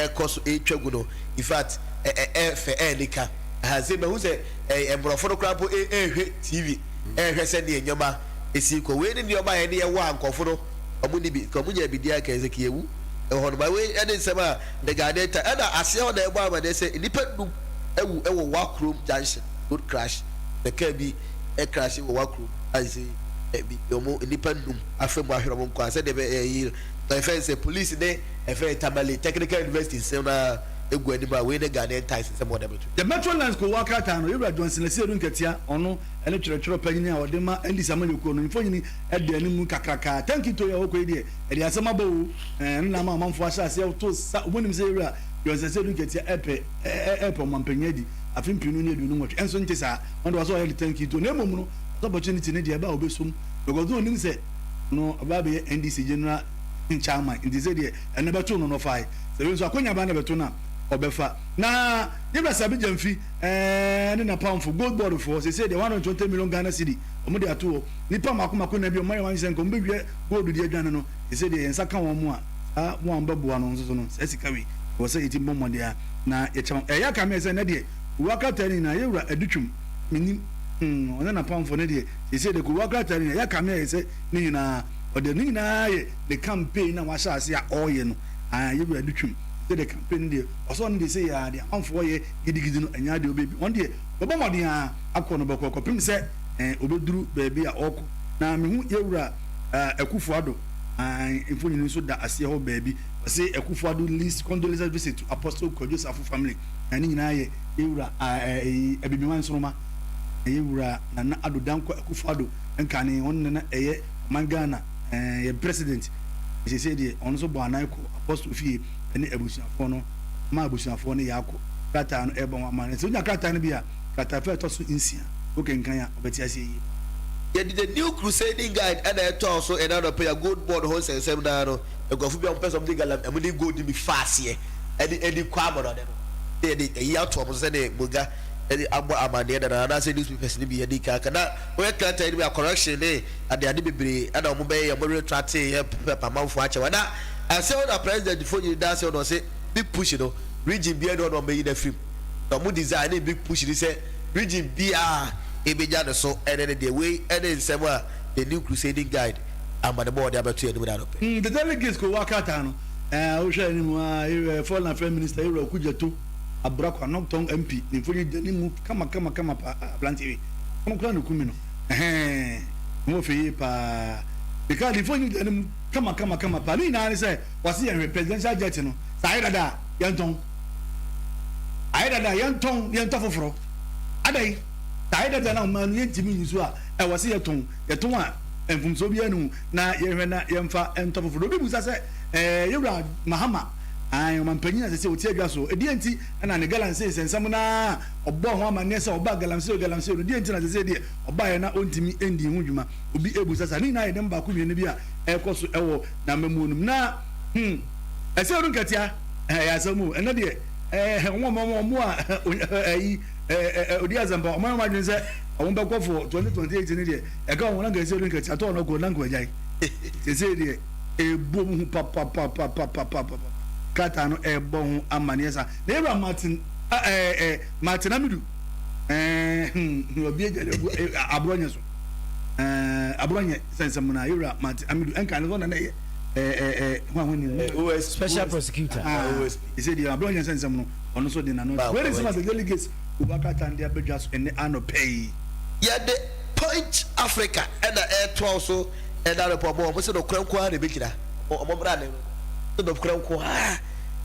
ɛrekɔ so ɛretwa gu no. In fact, ɛ ɛ ɛyɛ fɛ, ɛyɛ anika. Aha, sei mahu sɛ ɛ mmorɔfo no koraa mpo ɛ ɛrehwɛ TV, ɛrehwɛ sɛdeɛ nneɛma si rekɔ. Wei ne nneɛma a yɛne yɛwɔ a nkurɔfo no wɔn nni bi. Nka wɔn nyaa bi di a, nka ɛsɛ ka yɛwu wɔ hɔ no. But wei ne nsɛm a The Ghanaian Times, ɛna aseɛ hɔ na ɛbɔ amaneɛ sɛ nnipa nnum awu wɔ Wakrom Junction road crash. Sɛ kaa bi crashe wɔ Wakrom a sɛ bi wɔn nnipa nnum afa mu ahwere wɔn nkwa sɛdeɛ ɛbɛ ɛyi ɛfɛn sɛ police ne Ɛfɛ Tamale Technical University nsɛm no ara gu anim a wei ne Ghanaian Times nsɛm a wɔde abɛto dwa. The Metro Lines kowa krataa no, Yewura Johnson Asiedu Nketia, ɔno ne twerɛtwerɛ panyin a ɔde ma NDC amanyɔkuo no, mfonini da anim kakraka. Thank you Toyi a wɔkɔ yi deɛ, ɛde asɛm aba o, ɛno na ama amanfoɔ ahyɛ aseɛ to sa, wɔnim sɛ Yewura Johnson Asiedu Nketia ɛpɛ ɛɛpɛ ɔmanpanyin adi afe 2028, ɛnso nte saa, ɔno deɛ ɔsɛ ɔyɛ ne thank you tour, na mmom no, opportunity no deɛ ɛba a ɔbɛsom because na ɔnim sɛ ɔno ɔbɛba abɛyɛ NDC General chairman nti sɛ deɛ ɛno bɛto no no ɔfae sɛ wei nso akonya ba na bɛto no a ɔbɛfa na yɛbra Sabi Gyamfi ɛɛ ne napamfo gold board foɔ sɛ deɛ 120 million Ghana cedi wɔn de ato hɔ nipa mako mako na bi wɔn ayɛ wɔn sɛ nka wɔn bɛwia gold de adwane no sɛ deɛ yɛn nsa ka wɔn mu a saa wɔn a wɔbɛboa no nso so no saa sika wei wɔ sɛ yɛti bɔ mmɔden a na yɛkyɛ wɔn ɛyɛ aka mɛ sɛ nɛ deɛ owó krataa no nyinaa yɛwura adutwum menim hmm ɔne napamfo ne deɛ sɛ deɛ owó krataa no nyinaa yɛ aka mɛ sɛ ne nyinaa Ɔde ne nyinaa yɛ ne campaign na wahyɛ ase a ɔreyɛ no. Aah yɛwura de twam. Sɛ deɛ campaign no deɛ ɔsɛ ɔno deɛ sei aa deɛ amanfoɔ yɛ gidigidi no ɛnyɛ adeɛ ɔbɛyɛ bi. Ɔno deɛ ɔbɛbɔ mmɔden aa akɔ no bɔkɔɔ kɔpem sɛ eh ɔbɛduru baabi a ɔrekɔ. Na mehu yɛwura ah Akufo Addo aah mfonini nso da aseɛ hɔ baabi. Ɔse Akufo Addo leads condolence visit to Apostle Kwadwo Safo family. Na ne nyinaa yɛ yɛwura ah eh Abibiman Nsoroma. Yɛwura Nana Addo Dankwa Akufo Addo Nkane ɔno na na ɛyɛ ɔman Ghana yɛn president, seesei deɛ ɔno nso bɔ anan kɔ Apostle fie ne abusuafoɔ no ma abusuafoɔ no yɛ akɔ krataa no ɛbɔ ho amanneɛ. Sɛ wonya krataa no bi a, kratafa a ɛtɔ so nsia wokenkan a wobɛte aseɛ yie paa. Yɛde The New Crusading Guide na ɛtoa so ɛnnɛ anɔpa yi a Gold Board ho nsɛnsɛm no ara no, nkurɔfo bi a wɔpɛ sɛ wɔde galam, wɔde gold no bi fa aseɛ de de kɔ amanɔne no, na yɛde ayi ato wɔn so sɛdeɛ Moga de abɔ amanneɛ dada anaasɛ newspapers no bi adi kan aka. Na Woyɛ krataa yi bi a correction ne ade ade bebree ɛna wɔn bɛyɛ yɛ wɔn retracte yɛ pɛpɛ amanfoɔ akyɛ wɔn na ɛsɛ wɔn na president fo nyini da ase wɔn ɔse big push no region biara ni hɔ na wɔn bɛyi no afiri mu na wɔn design ne big push ni sɛ region biara ebenya ne so ɛne ne deɛ wei ɛne nsɛm a the new crusading guide amanebɔ wɔde abɛto yɛn anim na anɔpɛ. The delegates kɔ wɔ krataa no ɛɛ wohwɛ anim a foreign affairs minister Ewura Okudzeto Aburakwa Nocton MP ne mfonyin da ne mu kama kama kama paa aberanteɛ wei Ɔno koraa na okum me no. Ɛhɛɛ, ne ho fɛ yie paa. Because ne phone da ne mu kama kama kama paa. Ne nyinaa ne sɛ wɔse yɛn hwɛ presidential jet no. Sɛ ayɛ dada a, yɛntɔn. Ayɛ dada a, yɛntɔn na yɛntɔ foforɔ. Adɛn? Sɛ ayɛ dada na ɔman no yɛntumi nyi so a, ɛwɔ sɛ yɛtɔn. Yɛtɔn a. Mfomsoɔ biara nni ho na yɛnhwɛ na yɛmfa ntɔ foforɔ. Na obi bisa sɛ, ɛɛ yɛwura Mahama, ae, ɔmanpanyin a seesei ɔte adwa so, ɛdeɛn nti na ne galamsey nsɛnsɛm no ara a ɔbɔɔ ho amanneɛ sɛ ɔbaa galamsey o galamsey o no, deɛn nti na seesei deɛ ɔbaeɛ na ɔntumi ndii ho dwuma? Obi rebisa saa. Ne nyinaa yɛ nneɛma baako mmienu bi a ɛrekɔ so wɔ n'amammuo no mu. Na, hmm, ɛsɛ ɔno nkatia, ɛyɛ asɛm o, ɛnnɛ deɛ, ɛɛ, wɔn a wɔn a ɛyi, ɛɛ, ɔdi asɛmpa, wɔn ayɛ wɔn adwene sɛ wɔn bɛkɔ for 2028 no deɛ, Ɛka ho na nka ɛsɛ nka atɔ no kɔ na nka wagyae. Sesei deɛ ɛbɔ mu ho papapapapapapa. Krataa no ɛbɔ ho amaneɛ saa. Na yɛwura Martin ɛɛ ɛɛ Martin Amidu ɛɛ hmm obi agya de agu aborɔ nyɛ so. Ɛɛ aborɔ nyɛ sɛ nsɛm na yɛwura Martin Amidu ɛnka ne so na na ɛyɛ ɛɛ ɛɛ ho ahoni ni. OS special prosecutor. OSP. Ɛsɛ deɛ aborɔ nyɛ sɛ nsɛm no ɔno nso de n'ano. Wei ne nsɛm a the delegates wɔ krataa no de abɛdwa so ɛnɛ anɔpa yi. Yɛde Punch Africa na ɛretoa wo so ɛna anɔpa ɔmo ɔmo se nokorɛ nko ara na ɛbɛgyina ɔmo ɔmo mmra ne no nokorɛ nko ara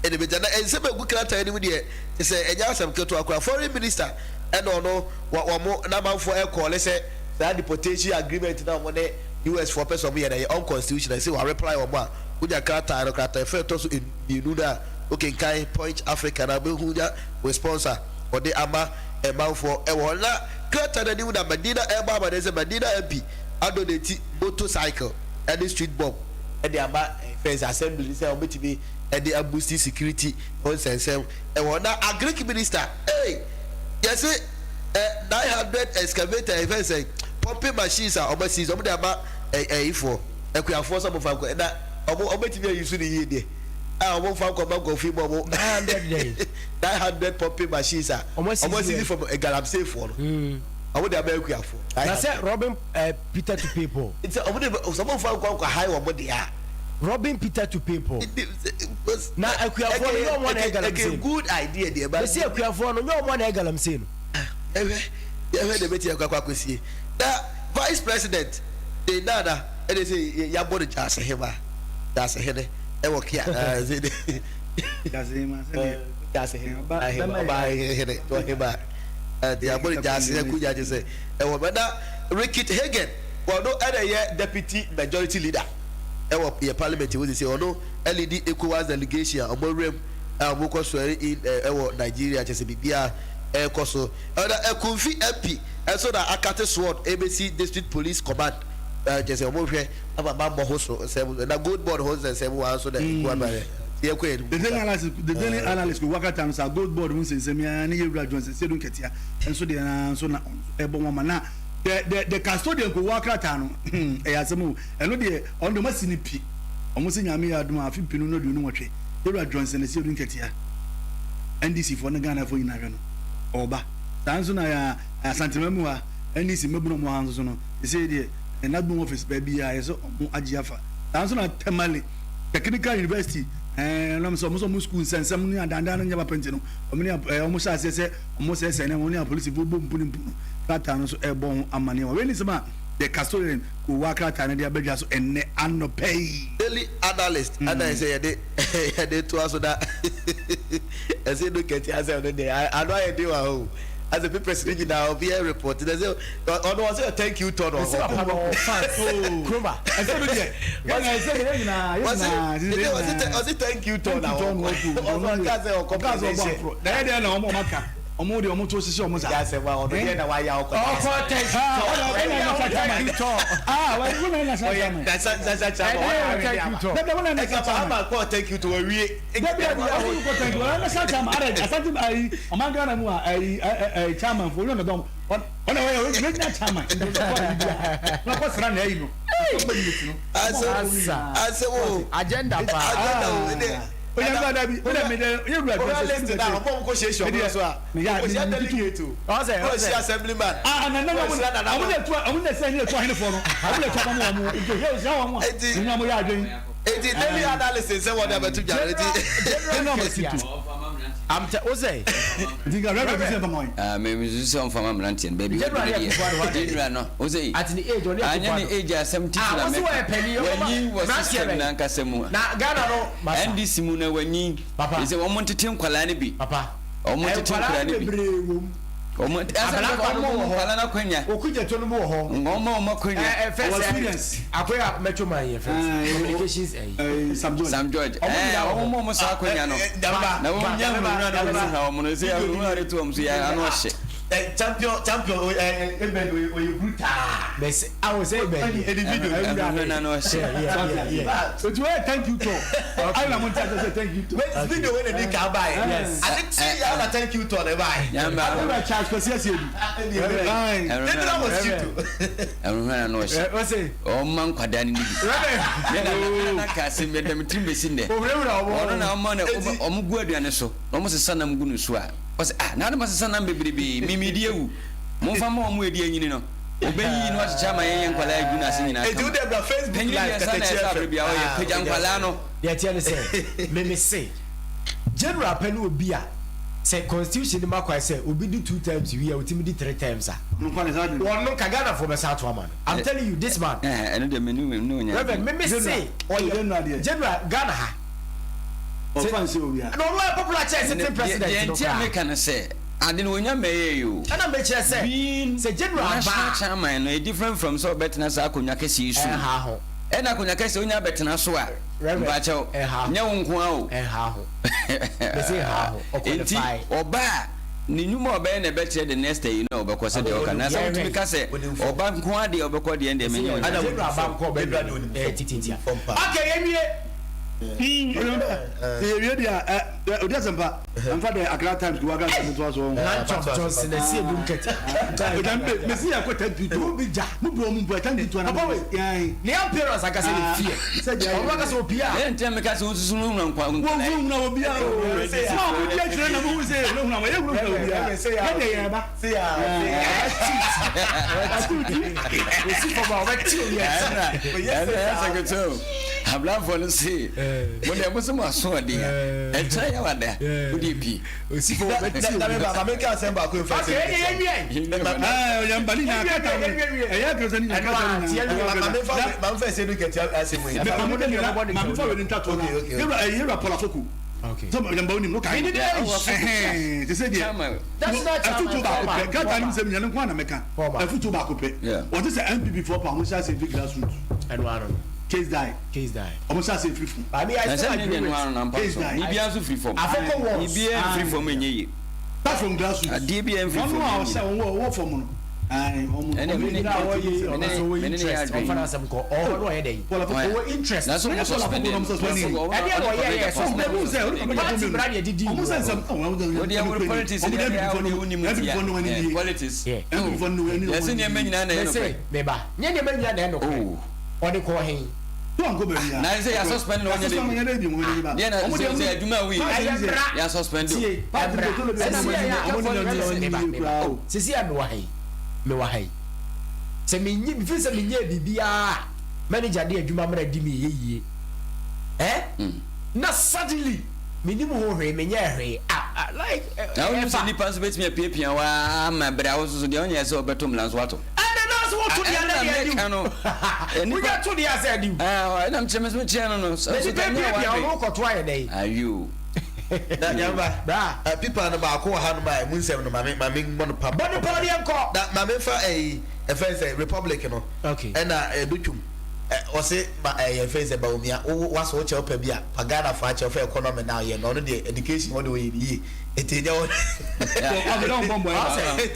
na ɛbɛgyina na nsɛm a ɛgu krataa no mu deɛ kyɛ sɛ ɛnyɛ asɛm ketewa koraa foreign minister ɛna ɔno wɔ ɔmo n'amanfoɔ ɛkɔɔle sɛ saa deportation agreement na ɔmo ne US foɔ pɛ sɛ ɔmo yɛ no ɛyɛ unconstitutional ɛsɛ wa reply ɔmo a wonya krataa no krataa ɛfɛ ɛtɔ so mmienu no a wokenkan Punch Africa na wobɛhu nya response a ɔde ama ɛmanfoɔ ɛwɔ hɔ na Krataa no anim na Madina rebɔ amanneɛ sɛ Madina MP adoneti motorcycle ne street bomb de ama Fence Assembly no sɛ wɔbɛtumi de abusti security ho nsɛnsɛm wɔ hɔ. Na Agric Minister, ei, yɛse eh, 900 excavator, eh, fɛn sɛ pumping machines a wɔasi sɛ wɔde ama ɛyifoɔ, akuafoɔ sɛ wɔmfa nkɔ, na wɔn wɔbɛtumi ayi so no yie deɛ a wɔmfa nkɔ ma nkurɔfoɔ yi mu wɔn 900 dɛn? 900 pumping machines a Ɔmo ɔmo asisi asisi from galamsey foɔ no ɔmo de ama akuafoɔ. Na sɛ robbing eh, Peter to pay Paul. Nti ɔmo de sɛ ɔmo nfa nkɔ nkɔ hae wɔn deɛ a. Robbing Peter to pay Paul. Na akuafoɔ no nyɛ ɔmo na ɛyɛ galamsey no. Good idea deɛ ba. Mesi akuafoɔ no nyɛ ɔmo na ɛyɛ galamsey no. Yɛhwɛ yɛhwɛ deɛ bɛti akɔ akɔ akɔsie na vice president de nana ɛde sɛ yɛabɔ no gyaase hema gyaase hene ɛwɔ kia ɛɛ sɛ. Rickit Hagen ɔno ɛna ɛyɛ deputy majority leader ɛwɔ yɛ parliament mu sisi ɔno ɛlidi ECOWAS delegation a ɔmo awura mu a ɔmo kɔ swear in ɛwɔ Nigeria kyɛ sɛ biribiara ɛkɔ so ɛna Ekumfi MP ɛnso na akate sword ɛbɛsi district police command kyɛ sɛ ɔmo hwɛ ama mammɔ ho so nsɛm na gold board ho nsɛnsɛm wa nso na egu aba yɛ yɛ kɔ yɛ The Daily Analyst The Daily Analyst ko wakata no sa gold board ho nsɛnsɛm ya ne yɛwura Johnson Sedu Nketia nso deɛ na nso na ɛbɔ wɔn ma na the the the custodian ko wakrata no ɛyɛ asɛm o ɛno deɛ ɔno deɛ ɔmo asi ne pi ɔmo sɛ nyame yɛ adom a afe mpenu no aduonu nwɔtwe yɛwura Johnson Sedu Nketia NDC foɔ ne Ghana foɔ nyinaa hwɛ no ɔba saa nso na yɛ Asantema mu ha NDC mmabunu ɔmo ha nso so no ɛsɛ deɛ N'admin office baabi a yɛsɛ ɔmo agye afa. Saa nso na Tamale Technical University ɛɛ ɛnam sɛ ɔmo sɛ ɔmo sukuu nsɛnsɛm ne adandan no nyɛ papa nti no ɔmo ne ɛɛ ɔmo hyɛ aseɛ sɛ ɔmo sɛɛsɛɛ nneɛma ɔmo ne apolisifoɔ bɔ mpu ne mpu no krataa no nso ɛrebɔ ho amaneɛ. Wei ne nsɛm a The Custodian koowaa krataa no de abɛdwa so ɛnnɛ anɔpa yi. Daily Analyst ɛna ɛsɛ yɛde yɛde toa so na ɛsɛ no kɛte asɛm no deɛ ano ayɛ den wɔ ha o asɛ papers no nyinaa obiara report na ɛsɛ ɔno ɔsɛ thank you tɔ no ɔsɛ papa no fans kuroma ɛsɛ no deɛ ɛsɛ deɛ yɛn nyinaa yɛn nyinaa ɔsɛ thank you tɔ na ɔkɔ ɔsɛ ɔka sɛ ɔkɔ presidential na yɛ deɛ na ɔmo ɔmo aka ɔmo deɛ ɔmo to hyehyɛ ɔmo sa yasɛ wa ɔno deɛ na wayɛ ɔkɔ ɔkɔ thank you tɔ ɔyɛ thank you tɔ ah wɔn na national chairman national chairman ɔyɛ thank you tɔ dabi wɔn na national chairman ɛka kɔ thank you tɔ wɔwie dabi dabi ɔmo kɔ thank you wɔn national chairman ara asante ayi ɔman Ghana mu a ayi ɛɛ chairman fo wɔn na dɔm ɔna wɔyɛ wɔyɛ regional chairman nti ɔkɔ ayi bi a na ɔkɔ sra na ayi no ɔkɔ unit no asa asa wo agenda paa agenda wo ɛdɛ oyɛ nfa dabi o de mi de oyɛ wura ɔyɛ late na ɔmɔ ɔmɔ kɔ siesie ɔmɔ so a ɔmɔ hyia delegate o ɔmɔ hyia assemblyman ah na na ɔmɔ ɔmɔ de tu ɔmɔ de sɛ ɛni etu ahene fɔ no ɔmɔ de tu ɔmɔ ɔmɔ nti oyɛ osia wɔn a ɛni ɔmɔ yɛ adwene. Eti daily analysis sɛ wɔde abɛto dwa no eti. General Mosquito. Amtɛ o sɛ. Nti nka Reverend sɛ nfama wɔn. Ah me me susu sɛ ɔnfama mmeranteɛ no baabi General waduru ne Akufo Addo deɛ general no o sɛ At ne age ɔne anyɛ Akufo ne Addo. age asɛm titi Ah na wɔsi wɔyɛ mɛka panyin ɔbɛma wanyin wɔ mmeranteɛ system bɛn. no ankasa mu a Na Ghana no masa. NDC mu no wanyin Papa. sɛ wɔn ntete nkwadaa no bi Papa. wɔn ntete Nkwadaa nkwadaa no no bi bebree wɔ mu. Ɔmo Abalakwa no mu wɔ hɔ. Nkwadaa no akwanya. Okudzeto no mu wɔ hɔ. Ɔmo ɔmo akwanya. Ɛ ɛ fɛs ɛ akoya metro man yɛ fɛs communications ɛyi. Sam George. Sam George. Ɔmo Ɛɛ nyinaa wɔ ɔmo hɔ. ɔmo saa akwanya no. Na wɔn nya hunahuna na wɔn hunahuna wɔn no sɛ hunahuna de to wɔn so yɛ ano ɔhyɛ. Champion champion ɛ ɛ ebɛn oye brutal. Mɛsɛ awo sɛ ebɛn deɛ. Ɛdi video. Hunahuna no ɔhyɛ. Otu wɛ thank you tour. Ayi na mo n ta sɛ thank you tour. Wait video wey na di kan ba yɛ. Yes. Ade ti ya na thank you tour na ba yɛ. Yamba. Ayi na Charles Kwesi Asiedu. Ɛnna wɔ si to. Hunahuna no ɔhyɛ. Ɔsɛ. Ɔma nkwadaa no ni bi. Rɛbɛ. Mena na ka asɛm yɛ dɛm tirim bɛsi nnɛ. Owurawura ɔmo. Ɔno na ɔma na ɔmo gu aduane so na ɔmo sesa nam gu no so a ɔsɛ ah na adama sesa nam bebrebe mimi di ewu momfa ma ɔmo edi anyini no ɔbɛyiyi no akyekyɛ ama yɛn yɛn nkwadaa egu n'ase nyinaa Eti wo dɛ bra Facebook panyin live deɛ sa na katakyie ɛsɛ FM. abere bia ɔyɛ Ah, pagya ɔyɛ nkwadaa no. Deɛ ɛteɛ ne sɛ meme se general pɛ ne obi a sɛ constitution no ma kwan sɛ obi di two terms wie a otumi di three terms a wɔn nka Ghanafoɔ bɛsa ato ama no. I'm telling you this man. Ɛno deɛ mene ne onya. Reverend meme se ɔyɛ general Ghana ha. Ɔfa nse owia. Na ɔno ayɛ popular kyɛn sitting president Deɛ no nti a koraa. meka no sɛ ade no onya mmɛyɛ yi o. Ɛna mekyerɛ sɛ Being sɛ general ba national chairman no yɛ different from sɛ ɔbɛtena saa akonnwa kɛseɛ yi so. Ɛnha ho. Ɛna akonnwa kɛseɛ onya bɛtena so a Reverend, mpakyɛw ɛnha ho. nyɛ wo nko ara o. Ɛnha ho. Mese nha ho. Enti Ɔqualify. ɔba a ne nnwuma a ɔbɛyɛ na ɛbɛkyerɛ the next ayi no a ɔbɛkɔ sɛ deɛ ɔka na sɛ wotumi ka sɛ ɔba nko ara deɛ ɔbɛkɔ deɛ ɛndeɛ menye wo General nyɛ. ba nkɔ ɔbɛwie ɛɛ tititia. Okay yɛnwie. Yɛwie deɛ a odi asɛmpa mfa dɛ Accra Times ko Accra Times ntoa so. Lunch of Johnson ɛsi edu nkɛtɛ. Ɔgya mbe mesi yɛ kɔ thank you tour. Ewu bi gya. Mo bu ɔmo mpo thank you tour na. Papa wei. Ne appearance ankasa yɛ fear. Ɔno ankasa opie a. Ɛyɛ nti na meka sɛ wosusu no huna nkwa Wɔn huna obi a o. Sɛ ɔmo di akyerɛ na mo hu sɛ yɛ huna wɔn yɛ huna obi a. Yɛ deɛ yɛ ba. Osi fam a ɔbɛte obi akyi. Ɛna ɛsɛ kete o. Ablanfoɔ no se mo deɛ mo se mo aso ɔden a ɛkyerɛ yɛ wada wo deɛ pie. Osi fam ɔbɛte obi. Na me ba ma me ka asɛm baako nfa Okay ɛyɛ yɛn wie. Ɛɛ yɛn ba ni nya kata no. Ɛyɛ kɛse ni nya kata no nyinaa. Ma me fa ma me fa ɛsɛ du kɛtɛ asɛm yi. Maame fa wɛni nta to na. Yɛwura yɛwura Paul Afoko. Sɛ yɛn ba onim no kan. Ɛhɛn te sɛ deɛ. Afutuo baako pɛ. Kata nim sɛ nyane nko na mɛka. Afutuo baako pɛ. Wɔte sɛ NPP foɔ pa wɔn hyɛ ase fi grassroots. Ɛnu ano no. Case die. Case die. Wɔn hyɛ ase firi fam. Maame I Na still sɛ ne agree deɛ with. no ano na mpa Case so. die. Biribiara nso firi fam. Afoko wars. Biribiara mfiri fam ɛnyɛ yie. Start from grassroots. Adeɛ biara mfiri Wɔn fam a ɛnyɛ ɔsɛ yie. wɔn wɔ fam no. Ayi wɔn. Ɛne Wɔn mene nyinaa wɔyɛ Ɔno nso ɔwɔ mene ne yɛ interest. adwene. Ɔfa n'asɛm kɔ. Ɔwɔ no ɔyɛ dɛ yi. Paul Afoko. Ɔwɔ interest. Na so mo suspend Paul Afoko no. Ɛdeɛ na ɔyɛ yɛ so. Party bra deɛ didi. Ɔmo sɛ nsɛm. Wo deɛ wo politics deɛ deɛ wo deɛ wo nim ntia. Politics. Yɛsɛ nneɛma nyinaa na ɛyɛ Mese nokorɛ. meba. Nyɛ nneɛma nyinaa na ɛyɛ nokorɛ. Oh. Ɔde kɔɔ hen. Na sɛ yɛ suspend na ɔnyɛ dɛ bi. Deɛ na sɛ sɛ adwuma a woyɛ Ɛyɛ mmara. yɛ suspend o. Tie ɛmmra. Sisi a yɛ meba meba. Sisi a mewɔ ha yi. Mewɔ ha yi. Sɛ menye mefiri sɛ menyɛɛ biribiara a manager de adwuma mmara di me ɛyɛ yie. Eh? Na suddenly menim ho hwee menyɛɛ hwee. Ah, ah, like Na wonim sɛ ɛfa. nnipa nso bɛtumi apiapia wo ara ma berɛ a wo nso so deɛ wonyɛɛ sɛ wobɛto mmara nso woato. Ɛnna na so woto deɛ Ɛno na na deɛ adi meka no. wo. Wonya to deɛ asɛ adi wo. Ɛna mekyerɛ me so mekyerɛ no no. Na So nipa ka nyɛ piapia w'adwene. ɔno kɔto ayɛ dɛn? Ayo. Na yamba. Bra. Pipa no baako wɔ ha nom a emu nsɛm no maame maame mmɔ no pa. Bɔ no pa ne yɛnkɔ. Na maame fa ɛyi ɛfɛn sɛ Republic no. Okay. Ɛna ɛdutwum. Ɔse ma ɛyɛ fɛn sɛ Bawumia wo waso wo kyɛw pa bi a pa Ghana fo akyɛw fɛ economy na ɔyɛ no ɔno deɛ education ɔde ɔyɛ ne yie eti ɛnyɛ wɔ. Afei dɛ ɔmbɔ mbɔ ɛba.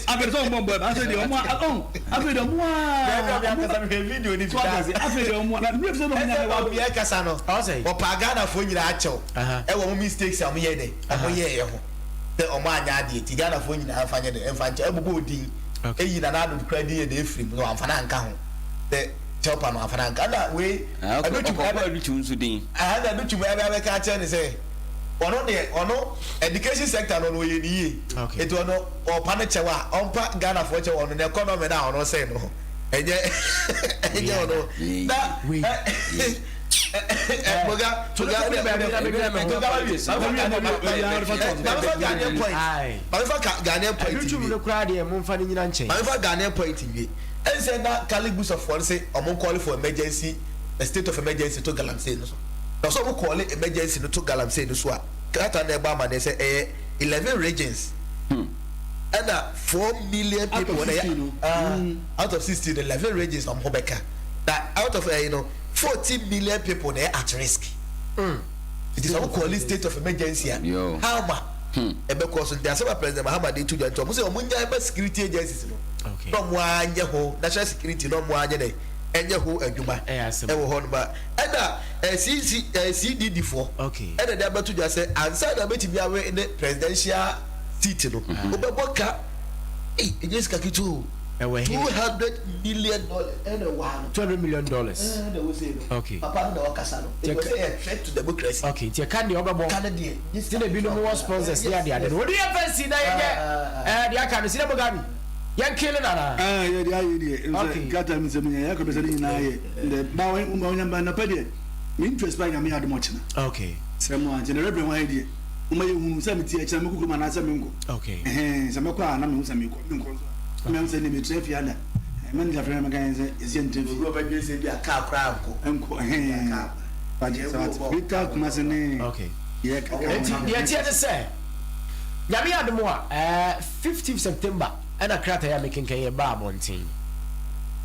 Afei dɛ ɔmbɔ mbɔ ɛba. Afei deɛ ɔmo a ɔn afei deɛ ɔmo a. Bɛɛbi a mi akasa mi hwɛ video ni So ate ase afei deɛ ɔmo a na mi efisɛ ɔmo nya Ɛsɛ bɛ wa. Bawumia kasa no Ɔsɛ. ɔpa Ghana fo nyinaa akyɛw ɛwɔ ɔmo mistakes a ɔmo yɛ dɛ ɔmo yɛ yɛ ho sɛ ɔmo anyɛ adeɛ ti Ghana fo nyinaa nfa nyɛ dɛ nfa nkyɛw ɛbobɔ odin eyi Nana Addo kura din yɛ dɛ efiri mu na wamfa n'anka ho sɛ kyɛw pa no wamfa n'anka ɛna wei ɛdutwum Ɔkɔbɔ adutwum nso din. Ɛna adutwum ɛbɛ abɛka akyerɛ ne sɛ ɔno deɛ ɔno education sector no ɔno ɔyɛ ne yie eti ɔno ɔpa ne kyɛw a ɔmpa Ghana foɔ kyɛw ɔno ne economy na ɔno sɛn no ɛnyɛ ɛnyɛ ɔno na ɛ boga boga boga Ghanaian point mamefa Ghanaian point Adutwum no koraa deɛ momfa no nyina nkyɛn. mamefa Ghanaian point nwie ɛnsɛ na Kali Gusɔfoɔ no sɛ ɔmo call for emergency, a state of emergency to galamsey no so. Na sɛ ɔmo call emergency no to galamsey no so a, krataa na ɛbɔ amaneɛ sɛ ɛyɛ 11 regions. Ɛna 4 million people na ɛyɛ, ah, out of 16, 11 regions na ɔmo ho bɛka, na out of ɛyi no, 14 million people na ɛyɛ at risk. Nti sɛ ɔmo call state of emergency a, how ma ɛbɛkɔ so? Nti asɛm a President Mahama de to dwa, nti ɔmo sɛ ɔmo nya ɛma security agencies no na ɔmo anyɛ ho, national security na ɔmo anyɛ dɛ ɛnyɛ ho adwuma ɛwɔ hɔ nom a. Ɛna cc CDD foɔ ɛna de abɛto dwa sɛ ansa na bɛtumi awe ne presidential seat no, wobɛbɔ ka ee enye sika ketewa o, $200 million ɛna ɛwɔ ha no. $200 million. Ɛna ɛwɔ sɛ no. Papa no na ɔkasa no, it was a threat to democracy. Okay, nti ɛka deɛ ɔbɛbɔ. Ka ne deɛ. Ti na ebinom wɔ sponsors ne ade ade no wɔde yɛ fɛnsi na yɛ nyɛ deɛ aka no si na Mugabe yɛn kele nana. Ɛɛ yɛ de ayɛ deɛ nsɛ krataa mi nsɛm yɛ yɛ kɔ pɛsɛ ne nyinaa yɛ ndɛ ba wɔn wɔn nyɛ ba nɔpɛ deɛ mi interest ba Nyame adum ɔkyena. Sɛ mo a nkyɛn reverend wɔn ayɛ deɛ mo ma yɛ hunu sɛ mi ti ɛkyɛn mi kukuru ma anaasɛ mi nkɔ. Ɛhɛn sɛ mɛkɔ a na mi hu sɛ mi kɔ mi nkɔ nso a mi hu sɛ ne mi tẹ fie ada manager fɛn mi kan yɛn sɛ yɛsi yɛn tẹ fie. Obi ɔbɛ dwen sɛ bi a kaa koraa nkɔ. Nkɔ ɛhɛn bàjɛ sɛ wati Greater Kumasi ne yɛ kaka. Eti deɛ teɛ ne sɛ Nyame adom a 15 September ɛna krataa yi a mekenkan yi ɛbaa abɔnten.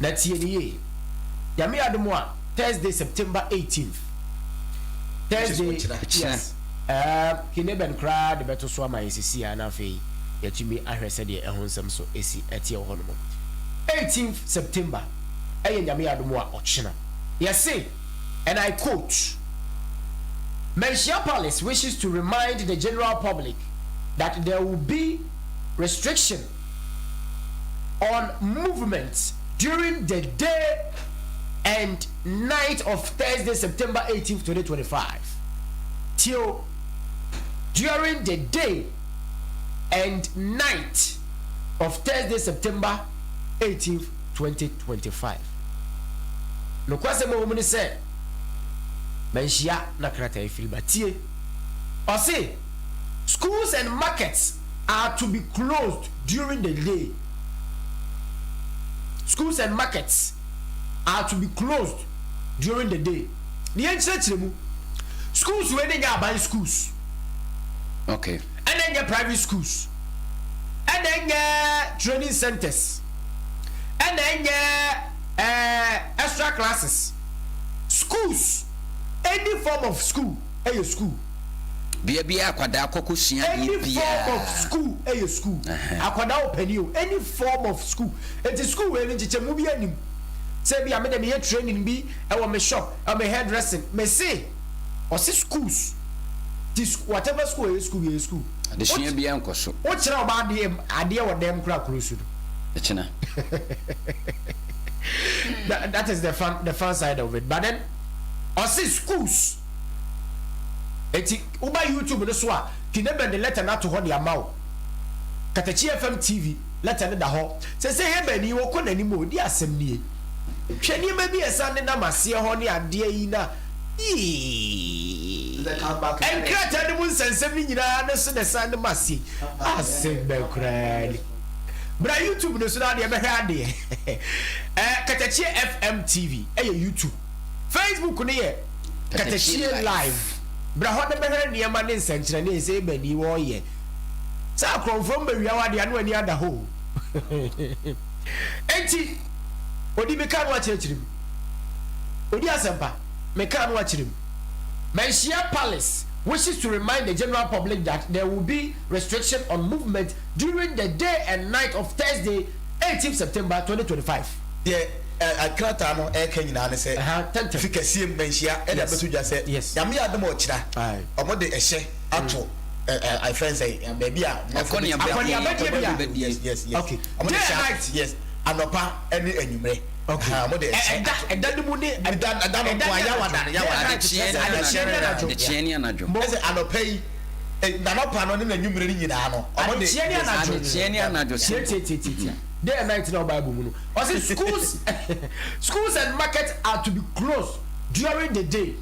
Na tie no yie. Nyame adom a Thursday September 18th. Thursday, yes. Ɛɛ Kineben koraa de bɛto so ama yɛn sisi a na afei yɛatumi ahwɛ sɛdeɛ ɛho nsɛm so esi ɛteɛ wɔ hɔnom. 18th September ɛyɛ Nyame adom a ɔkyena. Yɛse, and I quote, "Manhyia Palace wishes to remind the general public that there will be restriction on movement during the day and night of Thursday, September 18th, 2025. Till during the day and night of Thursday, September 18th, 2025. Nokwasɛm a ɛwɔ mu ne sɛ, manhyia na krataa firi ba tie. Ɔse, schools and markets are to be closed during the day. Schools and markets are to be closed during the day. Ne yɛn kyerɛkyerɛ mu. Schools wei ne nyɛ aban schools. Ɛna nyɛ private schools. Ɛna nyɛ training centers. Ɛna nyɛ extra classes. Schools, any form of school ɛyɛ school. Bea biara akwadaa kɔkɔ sua adeɛ Any biara. form of school ɛyɛ school. Akwadaa wɔ panin o, any form of school. Eti school wei no nkyekyɛmu bi anim. Sɛ bi a me de meyɛ training bi ɛwɔ me shop, ɛwɔ me hairdressing. Me se, ɔse schools. Ti whatever school ɛyɛ school yɛ school. Adesua biara nkɔ so. Wokyerɛ ɔba adeɛ wɔ dɛm kora kuro so no. Ɛkyena. That is the fun side of it. But then, ɔse schools. Eti woba YouTube no so a, Kineben de letter no ato hɔ de ama wo. Katakyi FM TV letter no da hɔ. Sɛ Hebani wɔkɔ n'anim o, di asɛm nie. Hwɛ nneɛma bi a ɛsan nenam aseɛ hɔ ne adeɛ yi na yee. Nkrataa no mu nsɛnsɛm no nyinaa no so na ɛsan ne ma aseɛ. Asɛm bɛ koraa ni. Bra YouTube no so na adeɛ bɛhwɛ adeɛ. Katakyi FM TV ɛyɛ YouTube. Facebook no yɛ Katakyie Live. Bra hɔ na bɛhwɛ nneɛma ne nsɛnkyerɛnne sɛ ebani wɔreyɛ. Sɛ akorɔmfoɔ mbɛwia wo adeɛ ano ani ada hɔ o. Enti odi me kaa no akyerɛkyerɛ mu. Odi asɛmpa me kaa no akyerɛ mu. Manhyia Palace wishes to remind the general public that there will be restriction on movement during the day and night of Thursday, 18 September 2025. Deɛ krataa no ɛka nyinaa ne sɛ fi kɛseɛ mu Manhyia ɛde abɛto dwa sɛ Nyame yɛ adom a ɔkyena ɔmo de ɛhyɛ ato ɛfɛn sɛ baabi a Akɔneabadie bi a yes, ɔmo de ɛhyɛ ato, yes, anɔpa ɛne anwummerɛ. Ɔmo de ɛhyɛ ɛda ɛda no mu ne ɛda ɛda no nko a yawada no yawada Adekyeɛ ne anadwo. Adekyeɛ ne anadwo. Ɛsɛ anɔpa yi nanɔpa no ne n'anwummerɛ no nyinaa no ɔmo de Adekyeɛ ne anadwo. Adekyeɛ ne anadwo. Tie, tie, tie, tie, tie. Day and night na Bible mu no. Ɔse schools and markets are to be closed during the day.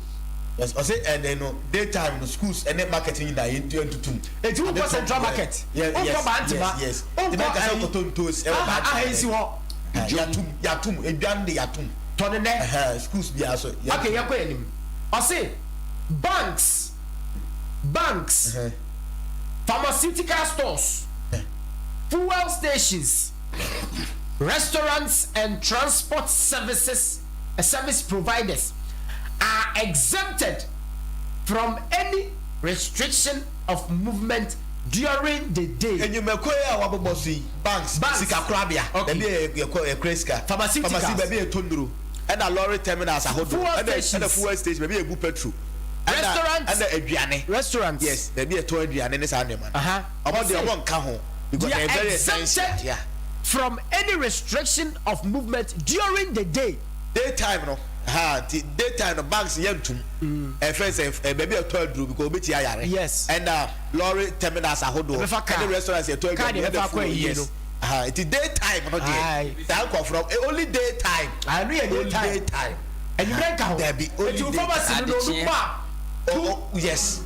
Yes, ɔse ɛnɛ no daytime no schools ɛne market nyinaa yɛn ntu ntutum. Eti wokɔ Central Market, wokɔ Bantama, wokɔ ayi kɔtɔ ntoos ɛwɔ aha Bantama. Aha esi hɔ. Yatum yatum edwa no de yatum. Tɔne nɛ. Schools bi aso. Okay, yɛn kɔ yɛn nim. Ɔse banks, pharmaceutical stores, Fuel stations, restaurants and transport services service providers are exempted from any restriction of movement during the day. Nnwumakuo yi a wɔabobɔ so yi, banks, sikakorabea, baabi a yɛkɔ yɛkora sika, Pharmaceuticals. pharmacy, baabi a yɛtɔ nnuro, ɛna lorry terminals ahodoɔ, Fuel ɛna stations. ɛna fuel station, baabi a yɛbu petrol, ɛna Restaurants. ɛna aduane. Restaurants. Yes, baabi a yɛtɔn aduane ne saa nneɛma no. Aha. Wɔn deɛ Ɔse, wɔn nka ho because They are ɛyɛ very essential. exempted Yeah. from any restriction of movement during the day. Day time no, ha nti day time no banks yɛ ntum. Ɛfɛn sɛ ɛ baabi a yɛtɔ aduro because obi ti ayare. Yes. Ɛna lorry terminals ahodoɔ. Ɛbɛfa car. Ɛne restaurants yɛtɔ Car aduane deɛ ɛna ɛbɛfa akɔ fuel ayie yes. no. Aha nti day time no Aye. deɛ saa nkurɔfoɔ no eh, only day time. Ɛno yɛ day Only time. day time. Anwummerɛ nka ho. Dabi only Eti wo day pharmacy no time. na onum ba. Oh, oh, yes.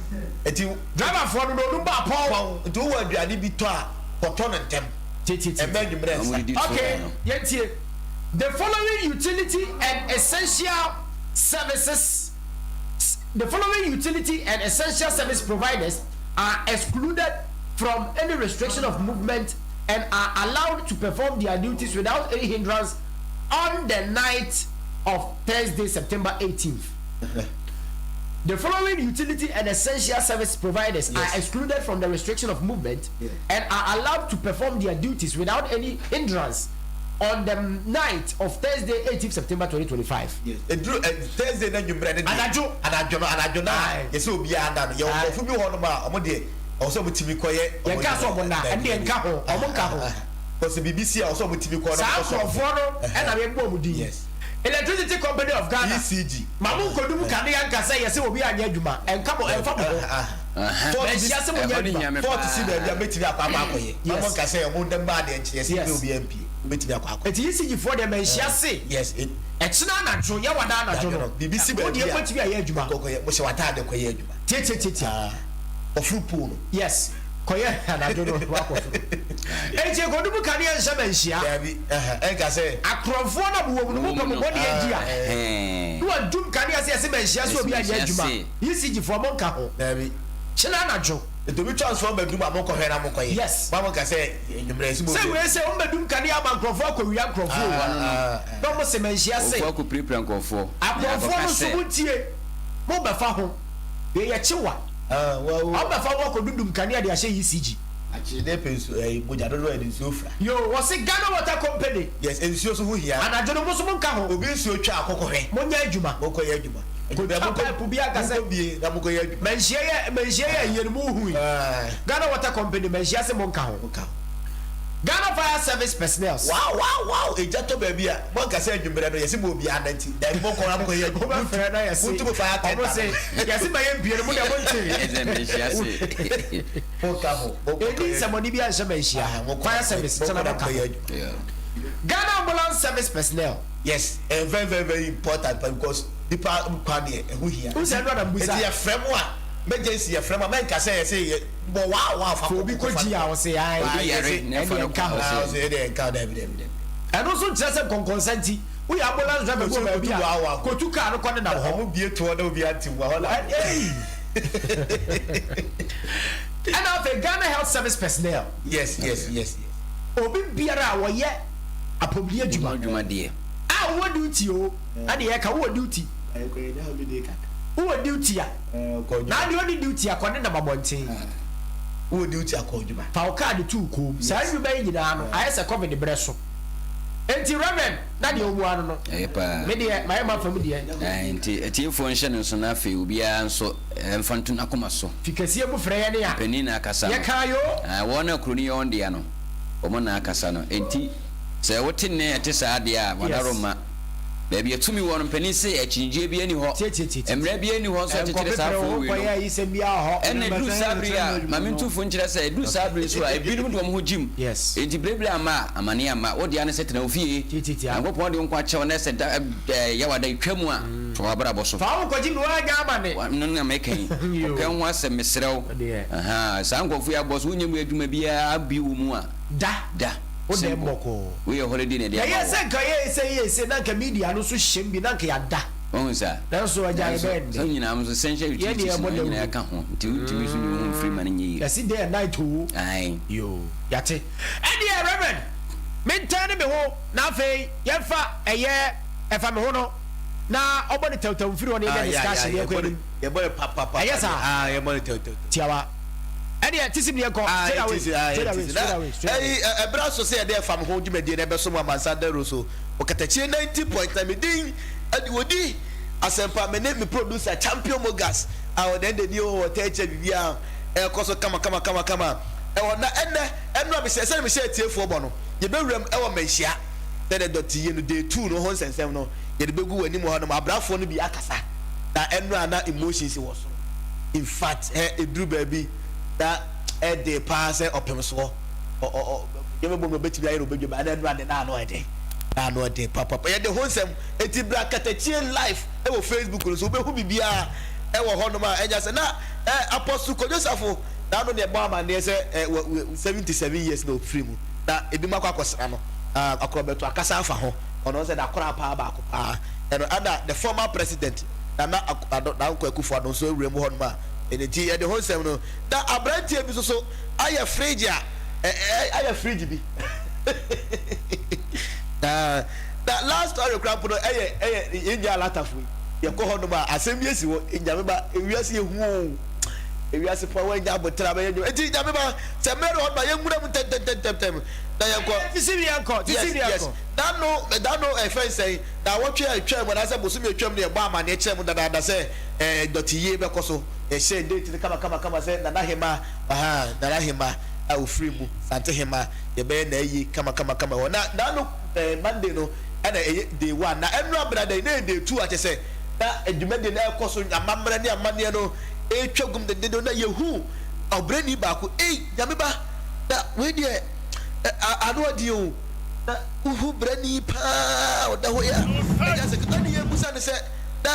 Eti Driverfoɔ no na onum ba pɔn. pɔn nti wowɔ aduane bi tɔ a kɔtɔ no ntɛm. Tietietie. Ɛmɛ anwummerɛ Wɔn nsa. didi so Okay, no. yɛntie. The following utility and essential services the following utility and essential service providers are excluded from any restriction of movement and are allowed to perform their duties without any hindrance on the night of Thursday, September 18th. The following utility and essential service providers Yes. are excluded from the restriction of movement Yeah. and are allowed to perform their duties without any hindrance on the night of Thursday, 18th September 2025. Yes. Eduru ɛ Thursday na nwummerɛ ne deɛ. Anadwo. Anadwo no anadwo na Aye. yɛsɛ obiara nda no yɛwɔ Aye. nkurɔfo bi wɔ hɔnom a ɔmo deɛ ɔwɔ sɛ ɔmo tumi kɔyɛ. ɔmo Yɛnka sɛ ɔmo nna, Dabi, ɛnde dabi. yɛnka ho, ɔmo nka ho. Kɔsɛ biribi si a ɔwɔ sɛ ɔmo tumi kɔ na Saa ɔmo kɔ sɔ. nkurɔfoɔ no ɛna yɛbɔ ɔmo din. Yes. Electricity Company of Ghana. ECG. Ma mo nkodum kanea nka sɛ yɛsɛ obi anyɛ adwuma. Ɛnka mo ɛnfa mo ho. Fɔɔtu Manhyia sɛ mo nyɛ Ɛhɔ ne adwuma. hia me Fɔɔtu paa. si baabi a mɛtumi akɔ akɔ akɔyɛ. Yes. Ɔmo nka sɛ ɔmo ndɛm baa deɛ nkyɛn yɛsɛ Yes. bi obi MP mɛtumi akɔ akɔ. Eti ECG foɔ deɛ manhyia se. Yes. Ɛkyena anadwo yɛwɔ da anadwo no. Biribi si Mo baabi deɛ a motumi ayɛ adwuma. Kɔkɔyɛ mo hyɛ w'ataade kɔyɛ adwuma. Tietietie. Ɔforo pool no. Yes. Kɔyɛ anadwo no wakɔ soro. Eti ekodumu kanea nhyɛ manhyia. Dabi ɛnka sɛ. Akorɔmfoɔ na mowɔ mu no mopɛ mo bɔne adi a. Ɛhɛn. Na wadum kanea sɛ yɛse manhyia sɛ obi anyɛ adwuma. ECG foɔ monka ho. Dabi. Kyena anadwo. Nti obi transformer dum a monkɔhwɛ na monkɔyɛ. Yes. Mo a monka sɛ anwummerɛ yɛse mo Sɛ wei sɛ wɔn bɛdum kanea ama nkurɔfoɔ akɔwia nkurɔfoɔ o. Na wɔn se manhyia se. Nkurɔfoɔ akɔpirapira nkurɔfoɔ. Akorɔmfoɔ no nso montie. Mobɛfa ho. Wei yɛ kyewa. Wɔn bɛfa ho akɔdudum kanea de ahyɛ ECG. Akyerede pɛ nsuo ɛyi mogya dodoɔ yɛde nsuo fira. Yoo wɔse Ghana Water Company. Yes nsuo so ho hia. Anadwo no mo nso monka ho. Obi nsuo twa a kɔkɔhwɛ. Monyɛ adwuma. Monkɔyɛ adwuma. Kotwa pipe bi aka sɛ. Monkɔ bie na monkɔyɛ adwuma. Manhyia yɛ manhyia yɛ ayie no mo hui. Ghana Water Company manhyia se monka ho. Monka ho. Ghana Fire Service personnels. Wow wow wow egya tɔ baabi a monka sɛ anwummerɛ no yɛse mo obiara nna nti daabi monkɔ na monkɔyɛ adwuma. Wobɛfrɛ na yɛse Montu mo fire tender. ɔmo se yɛse ma yɛmpie no mo deɛ monte. Ɛsɛ manhyia se. Monka ho. Ɛni nsɛmɔne bi anhyɛ manhyia. Fire service kyɛ na monka ho. Ghana Ambulance Service personnel. Yes, ɛyɛ very very very important because nipa nkwa deɛ ɛho hia. N sɛ ɛnu adam busa. Eti yɛfrɛ mo a emergency yɛfrɛ mo a mɛnka sɛ yɛsɛ yɛ bɔ waa waa fa kɔ obi kɔ gyi a ɔsɛ ayi. Obi yare na ɛfa no kɔ hɔ. Ɔsɛ ɛdeɛ nka ho dɛbi dɛbi dɛbi. Ɛno nso nkyerɛ sɛ nkɔnkɔnsa nti woyɛ ambulance driver bi wɔ baabi a kotu kaa no kɔ ne nam hɔ. Ɔmo bie toɔ na obi ante mu hɔ na. Ɛna afei Ghana Health Service personnel. Yes yes yes. Obi biara a wɔyɛ apɔmuden adwuma. Adwuma deɛ. A wowɔ duty o. Ɛna yɛka wowɔ duty. Wowɔ duty a. Na adeɛ ɔne duty a kɔ ne nam abɔnten. Wowɔ duty a kɔ adwuma. Fa wo kaadi to wo kɔn mu. Saa nnwuma yi nyinaa no ayɛ sɛ covid berɛ so. Enti Reverend na deɛ ɔmua no no. Ɛyɛ paa. Me deɛ mayɛ m'afa mu deɛ. Ɛɛ nti atiefoɔ nhyɛ no nso na afei obiara nso mfa nto n'akoma so. Fi kɛseɛ mu frɛ yɛn a. Mpanin na akasa no. Yɛkaa yoo. Ɛɛ wɔn a kuro no yɛ wɔn dea no, wɔn na akasa no. Enti sɛ wote nne a ɛte saa deɛ a, w'adaworoma. Baabi a tumi wɔ no, mpanin se akyinnyegyeɛ biara nni hɔ. Mmara biara nni hɔ nso a ɛkyekyere saa afoɔ wei no. Ɛnna ɛduru saa bere yi a, ma mentu fo nkyerɛ sɛ, ɛduru saa bere yi nso a, ebinom de wɔn ho gyim. Enti biribiri amma a, amane amma. Wo dea ne sɛ tena wo fie. Nyankopɔn de wo nkwa kyɛ wo na sɛ da, ɛ, Yawada twa mu a, toa w'abrabɔ so. Ɛno na meka yi. Ɔpɛ ho asɛm, mesrɛ wo. Ahaa, saa nkurɔfoɔ yi abɔ so, wonyɛ mu adwuma biara bio wɔ mu a, da. Wo dɛm Simple. bɔkɔɔ. Wei yɛ holiday na ɛde Na ama yɛ wo. sɛ nka yɛ sɛ yɛ sɛ na nka media no nso hyɛm bi na nka yɛada. Wahu saa? Nanso agya yɛ bɛn de. Sɛ nyinaa nso essential utilities no nyinaa ka ho nti wontumi nso nyi wo ho mfiri ma no nyɛ yie. Yɛsi day and night o. Ae. Yoo yate. Ɛdeɛ Reverend mentɛn ne me ho na afei yɛmfa ɛyɛ ɛfa me ho no na ɔbɔ ne tɛwtɛw mfiri hɔ na yɛnyɛ discussion yɛnkɔ anim. Yɛbɔ ne papapapa. Ɛyɛ saa? Yɛbɔ ne tɛwtɛw. Tiawa. Ɛdeɛ tisim deɛ nkɔ straight away straight away straight away straight away. Ɛyi ɛbrɛ aso sɛ yɛde ɛfa me ho dwumadie no ɛbɛso mu amansan dawuro so. Ɔkatakyie 90.9 me din ɛde odi asɛmpa me ne me producer Champion Mogas a ɔde ɛnde ni wɔ tɛkyɛ biribiara ɛkɔ so kama kama kama kama ɛwɔ na ɛnɛ ɛno a mehyɛ sɛde mehyɛ atiefoɔ bɔ no yɛbɛwuram ɛwɔ manhyia sɛde dɔte yie no day 2 no ho nsɛnsɛm no yɛde bɛgu wɔ anim hɔ nom abrafoɔ no bi akasa na ɛno a na emotions wɔ soro in fact ɛ ɛduru baabi na ɛde paa sɛ ɔpem soɔ ɔ ɔ ɔ yɛbɛbɔ mu ɔbɛtumi ayɛ no ɔbɛdwa ba ɛna ɛno ade na ano ɛden na ano ɛden papapa yɛde ho nsɛm eti bra katakyie live ɛwɔ facebook no so wobɛhu biribiara ɛwɔ hɔnom a ɛnya sɛ na ɛ apostle Kwadwo Safo na ano ne ɛbɔ amanneɛ sɛ ɛ wɔ 77 years na ɔfiri mu na ebi mu akɔ akɔsra no akorɔbɛto akasa afa ho ɔno sɛ n'akora paa baako paa ɛno ɛna the former president Nana Addo Dankwa Akufo-Addo nso awura mu hɔnom a ɛno nti yɛde ho nsɛm no na aberanteɛ bi nso so ayɛ fridge a ayɛ fridge bi na na last story kora mpo no ɛyɛ ɛyɛ yɛn nua alatafo yi yɛkɔ hɔ nom a asɛm bi esi hɔ nyame ba ewiase yɛ hu o ewiase pa wɔanya abotra bɛyɛ nnwuma eti nyame ba sɛ mmerɛ no hɔ nom a yɛnwura mu ntɛntɛntɛntɛm na yɛnkɔ tisi bi yɛnkɔ tisi bi yes yes yɛnkɔ dano dano ɛfɛn sɛn na awɔtwe a etwa mu anaasɛ bosomi etwa mu no yɛbɔ amaneɛ kyerɛ mu dadaada sɛ ɛɛ dɔte yie bɛkɔ so yɛhyɛ date no kama kama kama sɛ nana hema Ahaa Nana Hema a ofiri mu, Sante Hema, yɛbɛyɛ n'ayi kama kama kama wɔ na n'ano eh, Monday no ɛna ɛyɛ day one na ɛnora bena dɛn na ɛyɛ day two a kyɛ sɛ na dwumadie no ɛrekɔ so amammerɛ ne amanneɛ no ɛretwa gum dendenden na yɛhu ɔbrɛni baako ei nyame ba na wei deɛ ano ɔden o na wohu brɛni paa ɔda hɔ yi a ɛnyɛ sɛ ɛne yɛbusa no sɛ na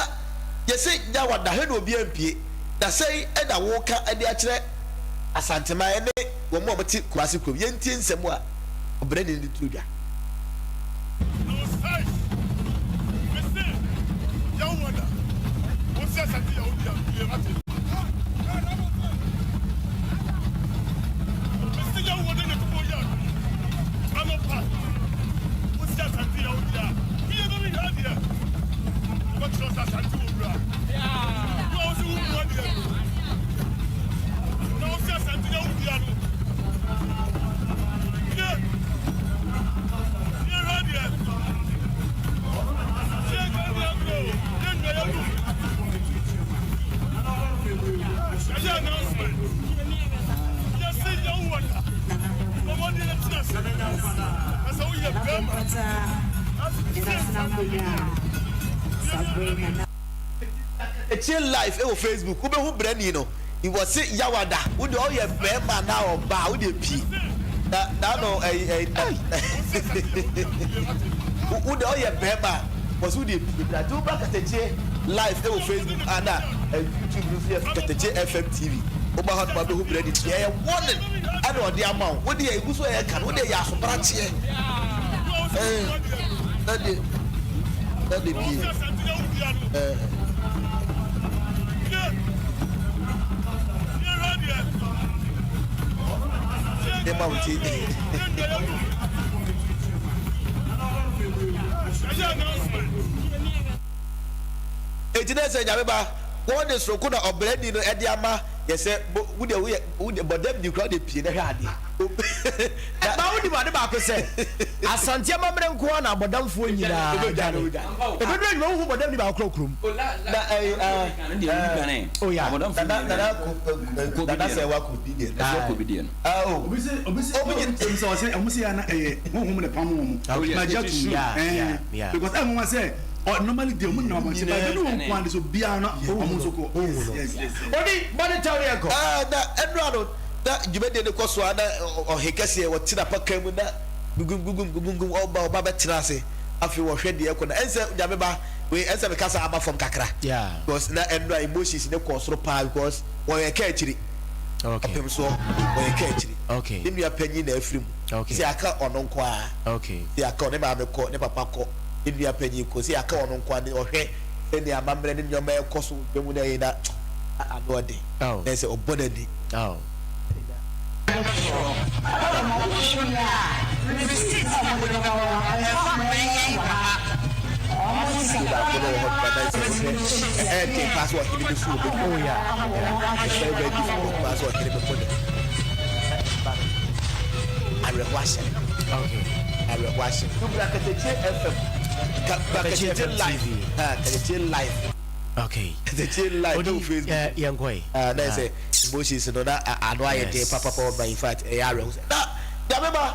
yɛsɛ nya wada hɛ na obi ampie Na sɛn na woreka de akyerɛ Asanteman ne wɔn a wɔte Kumasi kurom? Yɛntie nsɛm a ɔbrani no de too dwa. Etie live wɔ Facebook wobɛhu brɛni no wɔse yawada wodeɛ ɔyɛ bɛɛma anaa ɔbaa wodeɛ pie na naano ɛyi ɛyi na wodeɛ ɔyɛ bɛɛma wɔse wodeɛ pie bra nti wobra katakyie live wɔ Facebook ana YouTube no nso yɛ katakyie FM TV woba hɔ nom abɛhu brɛni no ɛyɛ warning ɛna ɔde ama wo wodeɛ egu so ɛyɛ ka no wodeɛ yɛ asobrakyeɛ ɛɛ na deɛ na deɛ pie. Ɛma wo ti. Eti na sɛ nyame ba wɔn de soronko na ɔbrɛni no ɛde ama yɛ sɛ wo deɛ woyɛ wo deɛ bɔdɛm di kura de pie na hwɛ adeɛ. Ɛma wonim ade baako sɛ, Asante amammerɛ nko ara na abɔdamfoɔ nyinaa dwane. Ɛbɛduru anwuma wohu bɔdamni baako koraa kurom. Oh yeah. Obi se obi se obi se ɔse ɔmo se ya na ɛyɛ honhom na ɛpam wɔn. Magye atum. Ɛɛ because ɛyɛ nwanwa sɛ normally deɛ ɔmo nenam abɔnten but ɛbɛdu wɔn nko ara de so biara na ɔmo nso kɔ. Yes yes yes. Odi bɔ ne tɛw ne yɛnkɔ. Na ɛnora no na dwumadie no kɔ so a na ɔhe kɛseɛ wɔte n'apakan mu na gugum gugum gugum ɔba ɔba bɛtena ase afei wɔhwɛ deɛ ɛkɔ na ɛnsɛ nyame ba wei ɛnsɛ meka sɛ aba fam kakra because na ɛnora emotions ne kɔɔ soro paa because wɔyɛ ka akyiri ɔpem soɔ wɔyɛ ka akyiri ne nua panyin na afiri mu sɛ aka ɔno nko a sɛ aka ɔne maame kɔ ne papa kɔ ne nua panyin kɔ sɛ aka ɔno nko a ne ɔhwɛ. Sɛnea amammerɛ ne nneɛma ɛkɔ so wɔ dwam no ɛyɛ na ano ɔden. Na ɛsɛ ɔbɔ n'ani. Video baako no wɔ hɔ na sɛ wohwɛ ɛyɛ den paa sɛ ɔhene bɛfu wɔ bɛdwa. Oh yeah. It's very very difficult paa sɛ ɔhene bɛbɔ ne ba no awerɛhoɔ ahyɛ no. Okay. Awerɛhoɔ ahyɛ no. Wobra Katakyie FM. Katakyie live. Katakyie live. Okay. Katakyie live Odi ɛwɔ Facebook. yɛn kɔ yi. Ah, na sɛ emotions no na ano ayɛ den papapa ɔba in fact ɛyɛ awerɛho sɛ na nyame ma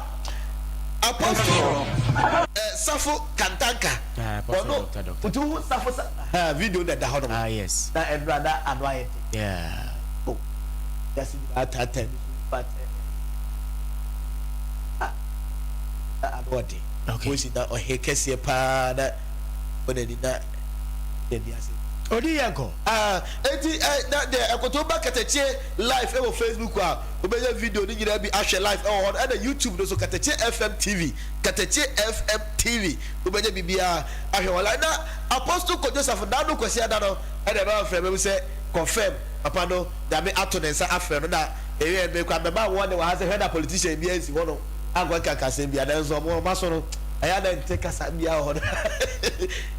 apostle eh, Safo Kantanka Ah, Apostle ɔno Doctor, Doctor. nti wohu Safo sa ah, video na ɛda hɔ nom Ah, yes. na ɛnora na ano ayɛ den Yeah. oh yɛse nyinaa taataa ne so in fact eh, ah, na ano ɔden Okay. Mosi na ɔhe kɛseɛ paa na ɔbɔ n'ani na n'ani ase. Odi yɛn kɔ. Ah, enti eh, na deɛ ɛkoto ba Katakyie live ɛwɔ Facebook a, wobɛnya video no nyinaa bi ahwɛ live ɛwɔ hɔ no, ɛna YouTube no so Katakyie FM TV, Katakyie FM TV, wobɛnya biribiara ahwɛ wɔ live. Na Apostle Kojo Safo, n'ano Kwasiada no, ɛna ɛbɛba frɛ me sɛ confirm papa no Nyame ato ne nsa afrɛ no, na ɛyɛ me koraa mɛma wɔne wɔ ha sɛ hwɛ na politician biara nsi hɔ no. ankɔ nka kasɛm bia nanso ɔmo ɔmo aso no ɛyɛ a na nte kasa bia wɔ hɔ no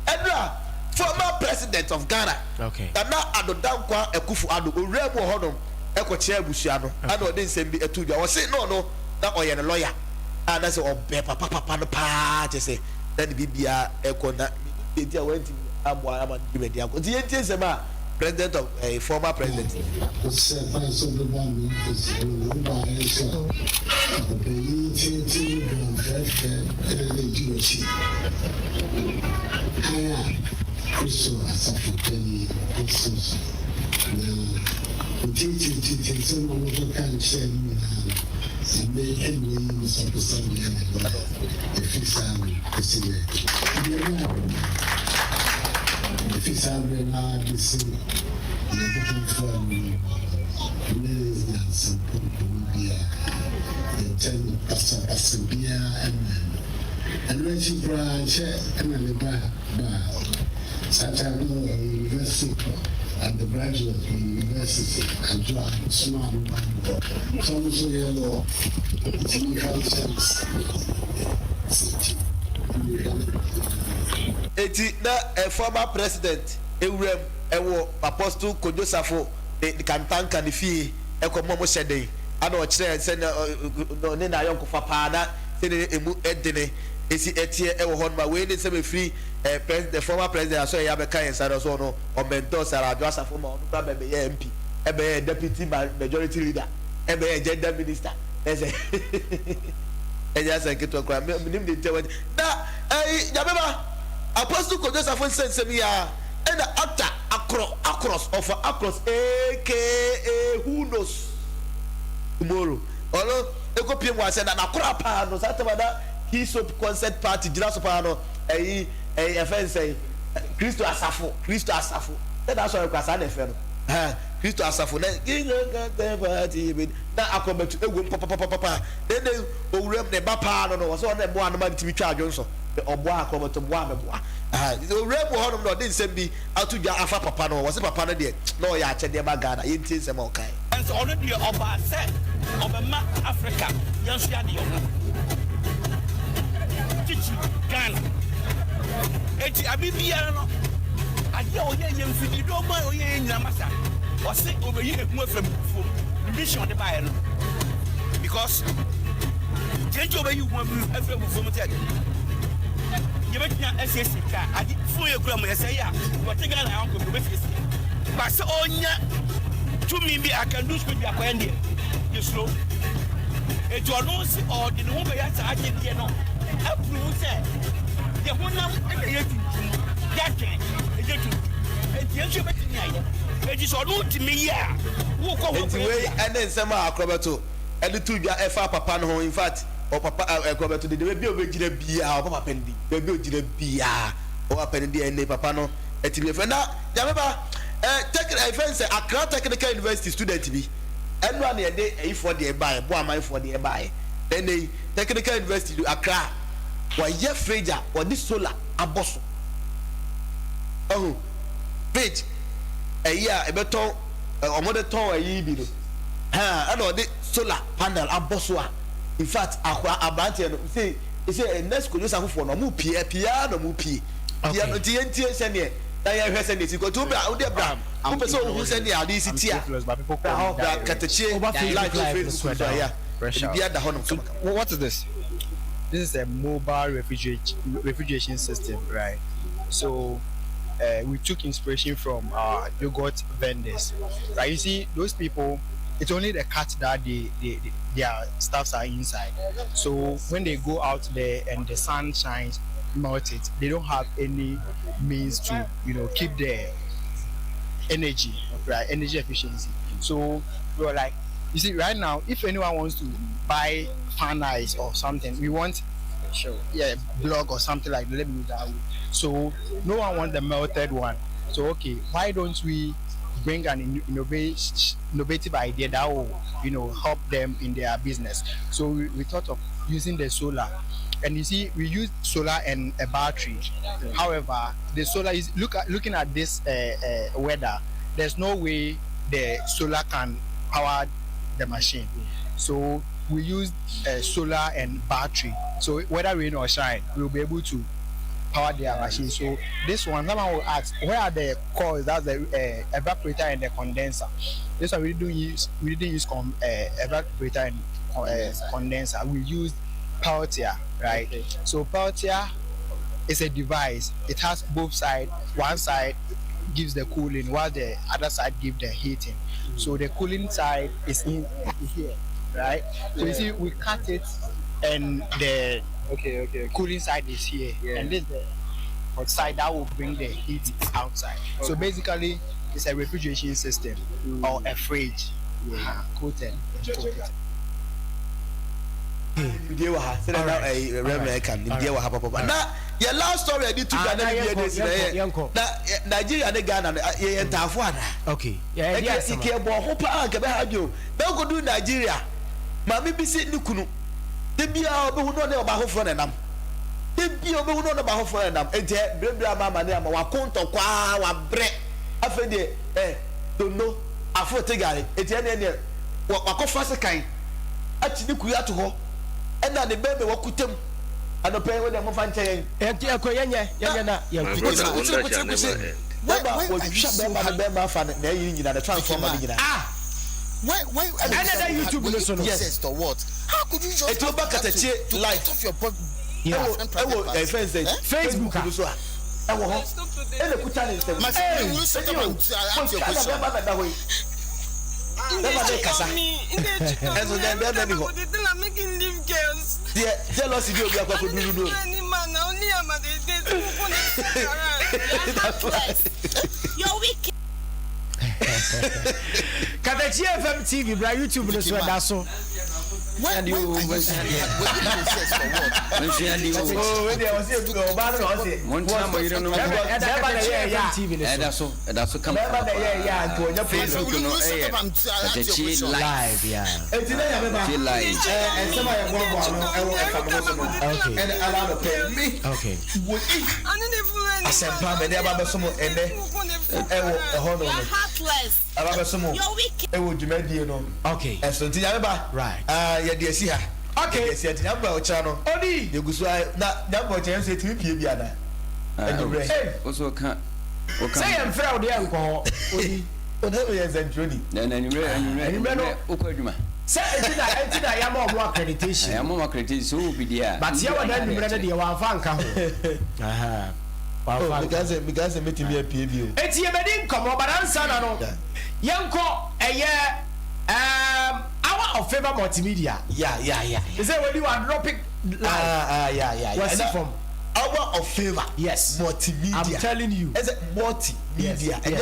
ɛnura former president of Ghana okay. Nana Addo Dankwa Akufo Addo owura mu wɔ hɔnom ɛkɔkyerɛ abusua no ɛna ɔde nsɛm bi ɛto dwa ɔse na ɔno na ɔyɛ no lɔya a na sɛ ɔbɛn papa papa no paa kyɛ sɛ na ne biribiara ɛkɔ na ne nti a wantumi amoa ama no dwumadi ankɔ nti yɛntie nsɛm a president of eh, former president. Ɔsɛ kwan sɛ ɔbɛba me office hɔ no, wobaeɛ nso a, ɔpanin teetee brown fɛɛfɛ na na ɛdi w'akyi. Hann a Kristo asafo panin som so. Na ɔteeteeteetee nsɛm a wɔkɔka nkyerɛɛ no nyinaa no, ɛnnɛ ɛna wayi no saposabea na ɛbaa ɛfiri saa no kɔsi nnɛ. Nneɛma a. Efi saa bere no ara besi Onyankopɔn faa mu no, ne nyansapɔ nkɔmmɔ biara, ntɛm basabasa biara mmaa mu. Ɛno akyi koraa, ankyɛ na ne ba baa. Saa time no na ɔwɔ university kɔ, undergraduate wɔ university, Adwoa somaa ne ba no hɔ sɛ ɔno nso yɛ law, nti menka nkyerɛ no sɛ mehwɛ no. Enti na former president wuram wɔ Apostle Kojo Safo ne Kantanka ne fie kɔ ma wɔhyɛ den ana ɔkyerɛɛ sɛnea ɔne n'ayɔnkofa paa na sɛnea emu dene si teɛ wɔ hɔnom a wei ne nsɛm ɛfiri president former president asɔre abɛka yɛn nsa no so ɔno ɔmɛntɔ Sarah Adwo Asafo ma ɔno koraa bɛbɛyɛ MP ɛbɛyɛ deputy majority leader ɛbɛyɛ gender minister ɛsɛ ɛnyɛ asɛm ketewa koraa menim de nkyɛn na Ɛyi Nyame ba Apostle Kojo Safo nsɛnsɛm yi ara ɛna actor Akorɔ Akros ɔfa Akros aka who knows tomorrow ɔno ɛkɔ pie mu asɛ na nakora paa no saa tɛm a na Key Soap concert party gyina so paa no ɛyi ɛyi ɛfɛ nsɛn Kristo asafo Kristo asafo sɛ na asɔre kora saa na ɛfɛ no ha Kristo asafo na party na akɔbɛtu ewom papapapapa na ɛnɛ Owuram ne ba paa no no, wɔsɛ ɔno na ɛboa no ma no tumi twa adwonsɔ. Ɔboa akorɔmɔto boa a mɛboa. Aha, owuram wɔ hɔnom na ɔde nsɛm bi ato dwa afa papa no ho. Wɔse papa no deɛ, na ɔyɛ akyɛdeɛ ma Ghana. Yɛntie nsɛm a ɔkaeɛ. Nanso ɔno deɛ ɔbaa sɛ ɔbɛma Africa yɛn nso yɛade yɛn ho titiriw Ghana. Enti abe biara no adeɛ a ɔyɛ yɛ mfidie dɔɔma a ɔyɛ yɛ nyinaa masa ɔse ɔbɛyi ehu afiri abibifoɔ mu ne vision ɔde baeɛ no because Deɛ nti a wɔbɛyi ho afiri abufuo mu sɛ yɛbɛtumi asiesie kaa ade fon yɛ kura mu yɛsɛ yɛ a wɔte Ghana ha nkɔ bi wɔbɛsiesie ba sɛ ɔnya tumi bi akandu sukuu bi akɔyɛ deɛ yɛsuro eti ɔno si ɔde ne ho bɛyɛ saa agyedeɛ no apuru sɛ yɛ honam ɛna yɛ tuntum yɛadwene ɛyɛ tuntum eti yɛn nso yɛbɛtumi ayɛ eti sɛ ɔno tumi yɛ a wokɔ hɔ Enti wei ne nsɛm a akorɔbɛto de to dwa ɛfa papa no ho infact ɔpapa ɛkɔ bɛto de baabi a ɔbɛgyina biara ɔbɔ papa no din baabi a ɔgyina biara ɔbɔ papa no din ɛnne papa no ɛtumi ɛfɛ na nyame ba ɛ tɛk ɛfɛ nsɛ Accra Technical University student bi ɛno a na yɛde ɛyifoɔ deɛ ɛbaeɛ bo amanfoɔ deɛ ɛbaeɛ ɛnne yi Technical University Accra wɔyɛ fridge a wɔde solar abɔ so ɔho. Fridge ɛyi a ɛbɛtɔn ɛ wɔde tɔn ɛyi bi no haa ɛna ɔde solar panel abɔ so a in fact akora abranteɛ no se se next kojo safofoɔ no ɔmo pie pie ara na ɔmo pie pie no nti yɛn tie sɛneɛ na yɛn hwɛ sɛneɛ si kɔ nti wobra wode bra wopɛ sɛ ohu sɛneɛ ade si ti a bra hɔ bra katakyie live wɔ facebook so a ya biribi ada hɔ nom kama kama. What is this? This is a mobile refrigeration system, right? So we took inspiration from our yogurt vendors, right? You see, those people, it's only the cat that they, they, they their stuffs are inside. So when they go out there and the sun shines, melt it, they don't have any means to, you know, keep their energy, right? Energy efficiency. So we were like, you see, right now, if anyone wants to buy fan ice or something, we want sure. yeah, blog or something like that. Let me that way. So no one wants the melted one. So okay, why don't we bring an innovative idea that will, you know, help them in their business? So we, we thought of using the solar. And you see, we use solar and a battery. However, the solar is look at looking at this weather. There's no way the solar can power the machine. So we use solar and battery. So whether rain or shine, we'll be able to power their machine. So this one, someone will ask, where are the coils? That's the evaporator and the condenser. This one we didn't use. We didn't use evaporator and condenser. We used Peltier, right? Okay. So Peltier is a device. It has both sides. One side gives the cooling, while the other side gives the heating. So the cooling side is in here, right? So you see, we cut it, and the okay, cooling side is here, and this is the side that will bring the heat outside. Okay. So basically, it's a refrigeration system or a fridge, coated. Nimdeɛ wɔ ha sɛdeɛ na ɛyi reverend ɛka nimdeɛ wɔ ha papapa na yɛ last story ɛde tu dwa na ne bia de si na yɛ na Nigeria ne Ghana no yɛ yɛ ntaafo ana okay yɛ ɛdi asɛm ɛkɛ bɔ ho paa nkɛ bɛ ha dwo bɛ ko du Nigeria maame bi si ne kunu de bia ɔbɛhu no ne ɔba foforɔ na nam de bia ɔbɛhu no ne ɔba foforɔ na nam nti ɛ berebere ama ama ne ama wako ntɔkwaa wabrɛ afei deɛ ɛ dondo afo te gari eti ɛne ɛneɛ wakɔfa sekan Ati ne kuru ato hɔ ɛna ne bɛɛma wakuta mu anɔpɛ yi wode mofa nkyɛ yɛn. Ɛnti ɛkɔ yɛnyɛ yɛnyɛ na yɛn Kusi kusi kusi kusi bɛɛma wɔtwa bɛɛma no bɛɛma afa ne n'ayi nyina ne transformer no nyina. Ah! Ɛna ɛda YouTube no so no. Yes. Eti woba katakyie live ɛwɔ ɛwɔ ɛfɛn sɛ Facebook no so a ɛwɔ hɔ ɛna kuta ne nsam. Ee ɛni o wɔtwa na bɛɛma na da hɔ yi. Bɛma ne kasa. Ɛnso dɛn bɛma ni hɔ. Deɛ jealousy bi obi akɔ akɔ duru no. Katakyi FM TV bra YouTube no so ɛda so. Ɛda so ɛda so kama kama paa Facebook no ɛyɛ Katakyi live Eti na nyame ba Katakyi live. Ɛɛ nsɛm a yɛboaboa ano ɛwɔ ɛfa mo ho so no ɛne ala anɔpɛ yi me wɔ yi asɛmpa mɛde aba abɛso mo ɛnɛ ɛwɔ ɛhɔ nom no aba abɛso mo ɛwɔ dwumadie no ɛso nti nyame ba yɛde asi ha yɛde asi ha nti nyame ba ɔkyerɛ no yɛgu so na nyame ba ɔkyerɛ yɛn nso yɛtumi pie bi ana anwummerɛ. Woso ka Sɛ yɛn frɛ wo deɛ nkɔ hɔ odi. Ɔno yɛ nsɛntwerɛni. Na na anwummerɛ anwummerɛ Anwummerɛ no anwummerɛ wokɔ adwuma. Sɛ enti na enti na yɛama ɔmo accreditation. Yɛama ɔmo accreditation sɛ wowɔ bi deɛ a. But yɛ wɔ na anwummerɛ no deɛ wɔamfa anka ho. Ahaa wɔamfa anka ho. Meka sɛ mɛtumi apue bio. Enti yɛbɛdi nkɔmmɔ but ansa na no yɛnkɔ ɛyɛ um, Hour of Favour Multimedia. Yeah yeah yeah. Te sɛ wɔdi wa drop it live. Ah ah yeah yeah. Wɔsi fam. Hour of Favour. Yes. Multimedia. I'm telling you. Ɛsɛ multimedia. Yes.